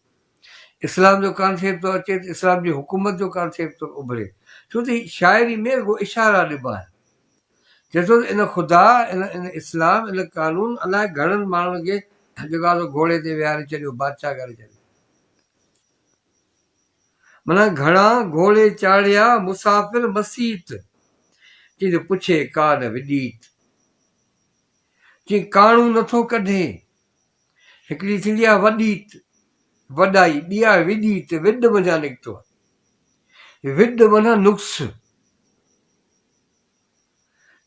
اسلام جو ڪانسيپٽ ٿو اچي ته اسلام جي حڪومت جو ڪانسيپٽ ٿو اڀري. ڇو ته هي شاعري ۾ رڳو اشارا ڏبا آهن. چئي ٿو ته ان خدا، ان ان اسلام، ان قانون الائي گهڻن ماڻهن کي جيڪو آهي سو گهوڙي تي ويهاري ڇڏيو، بادشاهه ڪري ڇڏيو. معنيٰ گهڻا گهوڙي چاڙهيا مسافر مسيت، چئي ته پڇي ڪا نه وڏيت. چي ڪاڻو نٿو ڪڍي. هڪڙي ٿيندي آهي وڏيت، وڏائي، ٻي آهي وڏيت، وڏ منجهان نڪتو آهي. وڏ معنيٰ نقص.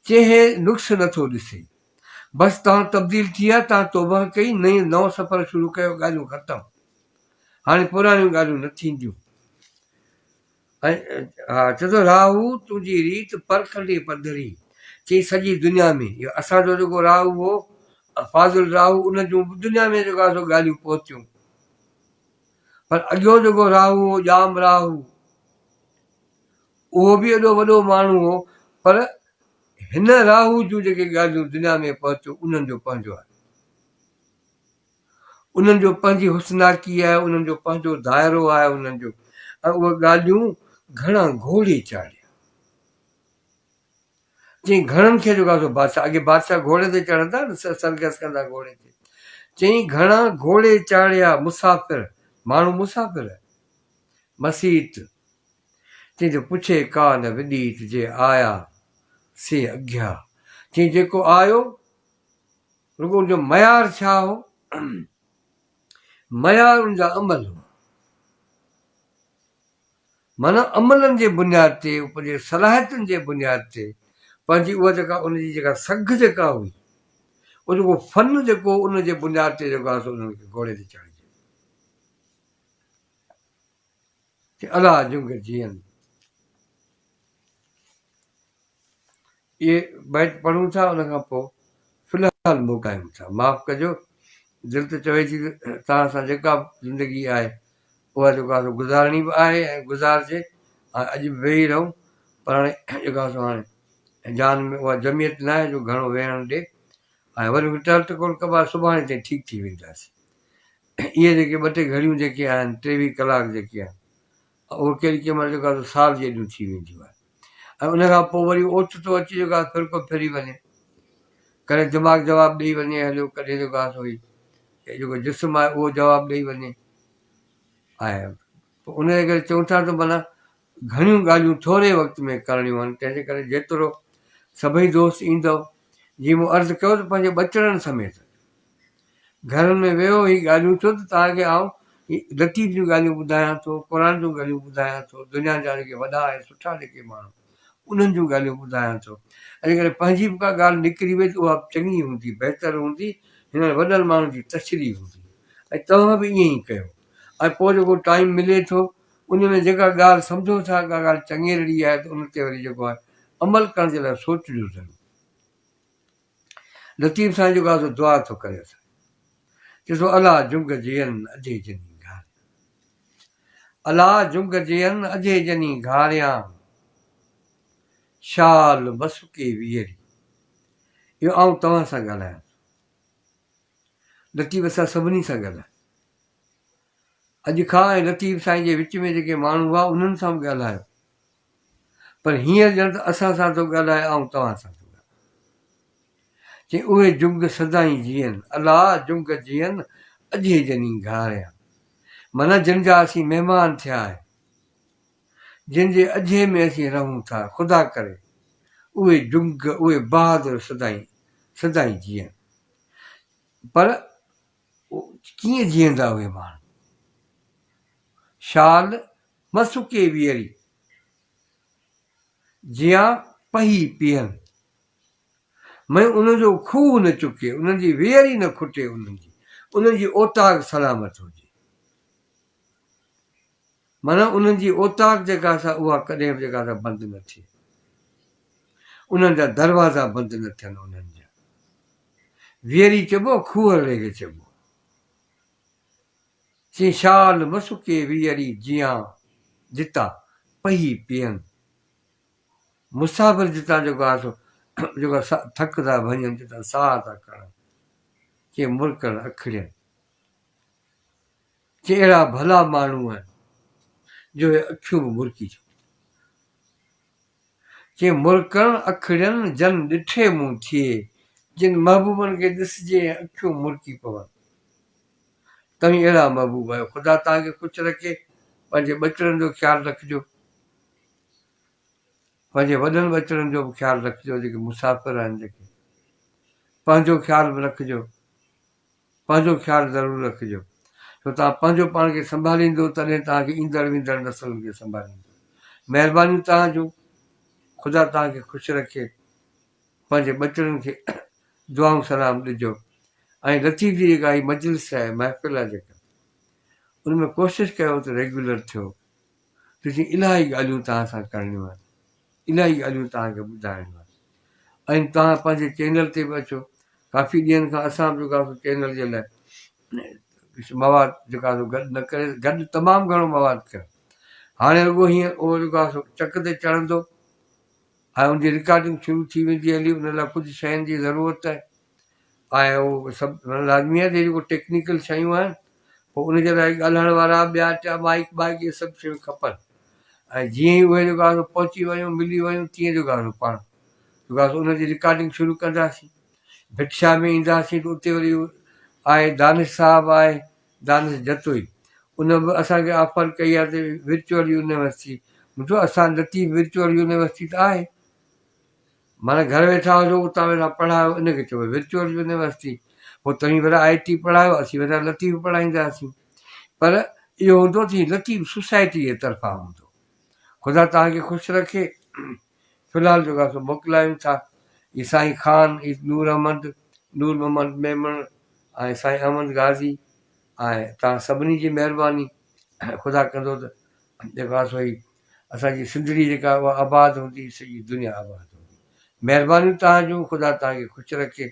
چي هي نقص نٿو ڏسي. بس توهان تبديل ٿي ويا، توهان توبهه ڪئي، نئين نئون سفر شروع ڪيو، ڳالهيون ختم. هاڻي پراڻيون ڳالهيون نه ٿينديون. ۽ ها چئي ٿو راهو تنهنجي ريت پرکندي پڌري. چئي سڄي دنيا ۾ اهو اسان جو جيڪو راهو هو فاضل راهو ان جون به دنيا ۾ جيڪو آهي سو ڳالهيون پهتيون. پر اڳيون جيڪو راهو هو ڄام راهو اهو به ايڏو وڏو ماڻهو هو پر هن راهو جون جيڪي ڳالهيون دنيا ۾ پهتيون انهن جو پنهنجو آهي. انهن جو پنهنجي حسناڪي آهي، انهن جو پنهنجو دائرو آهي، انهن جو ۽ اهي ڳالهيون گهڻا گهوڙي چاڙهيا. چيائين گهڻن کي جيڪو آهي سو بادشاهه اڳي بادشاهه گهوڙي تي چڙهندا نه سرگس ڪندا گهوڙي تي. چيائين گهڻا گهوڙي چاڙهيا مسافر، ماڻهو مسافر، مسيت، چيائين ته پڇي ڪا نه وڏيت جي آيا سي اگهيا. چيائين جيڪو آيو رڳو ان جو معيار ڇا هو؟ معيار ان جا عمل هئا. معنيٰ عملن جي بنياد تي، پنهنجي صلاحيتن جي بنياد تي، پنهنجي اها جيڪا ان جي جيڪا سگهه جيڪا هئي، اهو جيڪو فن جيڪو ان جي بنياد تي جيڪو آهي سو انهن کي گهوڙي تي چاڙهي ڇڏيو. چي الا جنگ جيئن. اهي بيت پڙهون ٿا ان کان پوء في الحال موڪلايون ٿا. معاف ڪجو دل ته چوي ٿي ته توهان سان جيڪا به زندگي آهي اها جيڪو آهي سو گذارڻي به آهي ۽ گذارجي ۽ اڄ به ويهي رهون پر هاڻي جيڪو آهي سو هاڻي جان ۾ اها جمعيت ناهي جو گهڻو ويهڻ ڏي ۽ وري ٽل ٽڪول ڪبا سڀاڻي تائين ٺيڪ ٿي وينداسين. اهي جيڪي ٻه ٽي گهڙيون جيڪي آهن 23 ڪلاڪ جيڪي آهن اهي ڪيڏي ڪنهن مهل جيڪو آهي سو سال جيڏيون ٿي وينديون آهن. ۽ ان کان پوء وري اوچتو اچي جيڪو آهي فرقو ڦري وڃي، ڪڏهن دماغ جواب ڏئي وڃي هليو، ڪڏهن جيڪو آهي سو هي جيڪو جسم آهي اهو جواب ڏئي وڃي ۽ پوء ان جي ڪري چئون ٿا ته معنيٰ گهڻيون ڳالهيون ٿوري وقت ۾ ڪرڻيون آهن، تنهن جي ڪري جيترو سڀئي دوست ايندؤ، جيئن مون عرض ڪيو ته پنهنجي ٻچڙن سميت گهرن ۾ ويهو هي ڳالهيون ڇو ته توهان کي آئون هي لطيف جون ڳالهيون ٻڌايان ٿو، قرآن جون ڳالهيون ٻڌايان ٿو، دنيا جا جيڪي وڏا ۽ سٺا جيڪي ماڻهو انهن جون ڳالهيون ٻڌايان ٿو. ان ڪري پنهنجي به ڪا ڳالهه نڪري وئي ته اها به چڱي هوندي، بهتر هوندي، هنن وڏن ماڻهن جي تشريح هوندي ۽ توهان به ائين ئي ڪيو ۽ پوء جيڪو ٽائيم ملي ٿو ان ۾ جيڪا ڳالهه سمجهو ٿا ڪا ڳالهه چڱيرڙي آهي ته ان تي وري جيڪو آهي عمل ڪرڻ جي لاء سوچجو ضرور. لطيف سائين جيڪو آهي سو دعا ٿو ڪري اسان چي ٿو الا جنگ جئن اجهي جني گهاريان الا جنگ جئن اجهي جني گهاريان شال مسڪي ويئري. اهو آئون توهان سان ڳالهايان ٿو. لطيف اسان سڀني سان ڳالهايو. اڄ کان ۽ لطيف سائين جي وچ ۾ جيڪي ماڻهو هئا انهن سان به ڳالهايو. پر هينئر ڄڻ ته اسان سان ٿو ڳالهائي آئون توهان سان ٿو ڳالهايان. چي اهي جنگ سدائين جيئن، الا جنگ جيئن اجهي جني گهاريان. معنيٰ جن جا اسين مهمان ٿيا آهيون، جن جي اجهي ۾ اسين رهون ٿا، خدا ڪري اهي جنگ، اهي بهادر سدائين سدائين جيئن. پر ڪيئن جيئندا اهي ماڻهو؟ شال مسڪي ويئري جيان پهي پيئن. مئي انهن جو کوهه نه چڪي، انهن جي ويئري نه کٽي، انهن جي انهن جي اوطاق سلامت هجي. معنيٰ انهن جي اوطاق جيڪا سا اها ڪڏهن به جيڪا سا بند نه ٿئي. انهن جا دروازا بند نه ٿين انهن جا. ويئري چئبو آهي کوهرڙي کي چئبو آهي. چي شال مسڪي ويئري جيان جتا پهي پين. مسافر جتان جيڪو آهي سو جيڪو ٿڪ ٿا ڀڃن جتان ساهه ٿا کڻن. چي مرڪڻ اکڙين. چي اهڙا ڀلا ماڻهو آهن جو اهي اکيون به مرڪي ٿيون. چي مرڪڻ اکڙين جن ڏٺي مون ٿئي، جن محبوبن کي ڏسجي ۽ اکيون مرڪي پون. توهين اهڙا محبوب آهيو. خدا توهان کي خوش رکي. پنهنجي ٻچڙن جو خيال رکجو. پنهنجي وڏن ٻچڙن جو به خيال رکجو جيڪي مسافر آهن جيڪي. پنهنجو خيال به رکجو. پنهنجو خيال ضرور رکجو ڇو توهان پنهنجو پاڻ کي سنڀاليندو تڏهن توهان کي ايندڙ ويندڙ نسلن کي سنڀاليندو. مهربانيون توهان جون خدا توهان کي خوش رکي. پنهنجي ٻچڙن کي دعائون سلام ڏجو ۽ لطيف جي جيڪا هي مجلس آهي محفل آهي جيڪا ان ۾ ڪوشش ڪيو ته ريگيولر ٿيو ته جيئن الاهي ڳالهيون توهان سان ڪرڻيون آهن الاهي ڳالهيون توهان کي ٻڌائڻيون آهن ۽ توهان پنهنجي چينل تي به اچو ڪافي ڏينهن کان اسان به جيڪو آهي سو چينل جي لاء ڪجهه مواد جيڪو آهي سو گڏ نه ڪري گڏ تمام گهڻو مواد ڪيو هاڻي رڳو هيئن اهو جيڪو آهي سو چڪ تي چڙهندو ۽ ان جي رڪارڊنگ شروع ٿي ويندي هلي ان لاء ڪجهه شين جي ضرورت آهي ۽ اهو سڀ لازمي آهي ته جيڪو ٽيڪنيڪل شيون آهن پوء ان جي لاء ڳالهائڻ وارا ٻيا ٽيا مائڪ بائڪ اهي سڀ شيون کپن ۽ جيئن ئي اهي جيڪو آهي سو پهچي ويون ملي ويون تيئن جيڪو آهي سو پاڻ جيڪو آهي سو ان جي رڪارڊنگ شروع ڪنداسين. ڀٽ شاهه ۾ اينداسين ته اتي وري آهي دانش صاحب آهي دانش جتوئي ان به اسان کي آفر ڪئي آهي ته ورچوئل يونيورسٽي مون چيو اسان لطيف ورچوئل يونيورسٽي ته آهي معنيٰ گهر ويٺا هجو اتان ويٺا پڙهايو ان کي چئبو ورچوئل يونيورسٽي پوء توهين ڀلا آء ٽي پڙهايو اسين ويٺا لطيف پڙهائينداسين پر اهو هوندو ته هي لطيف سوسائٽي جي طرفان هوندو. خدا توهان کي خوش رکي. في الحال جيڪو آهي سو موڪلايون ٿا. هي سائين خان، هي نور احمد، نور محمد ميمڻ ۽ سائين احمد غازي ۽ توهان سڀني جي مهرباني. خدا ڪندو ته جيڪو آهي سو هي اسان جي سنڌڙي جيڪا اها آباد هوندي، سڄي دنيا آباد هوندي. مهربانيون توهان جون، خدا توهان کي خوش رکي.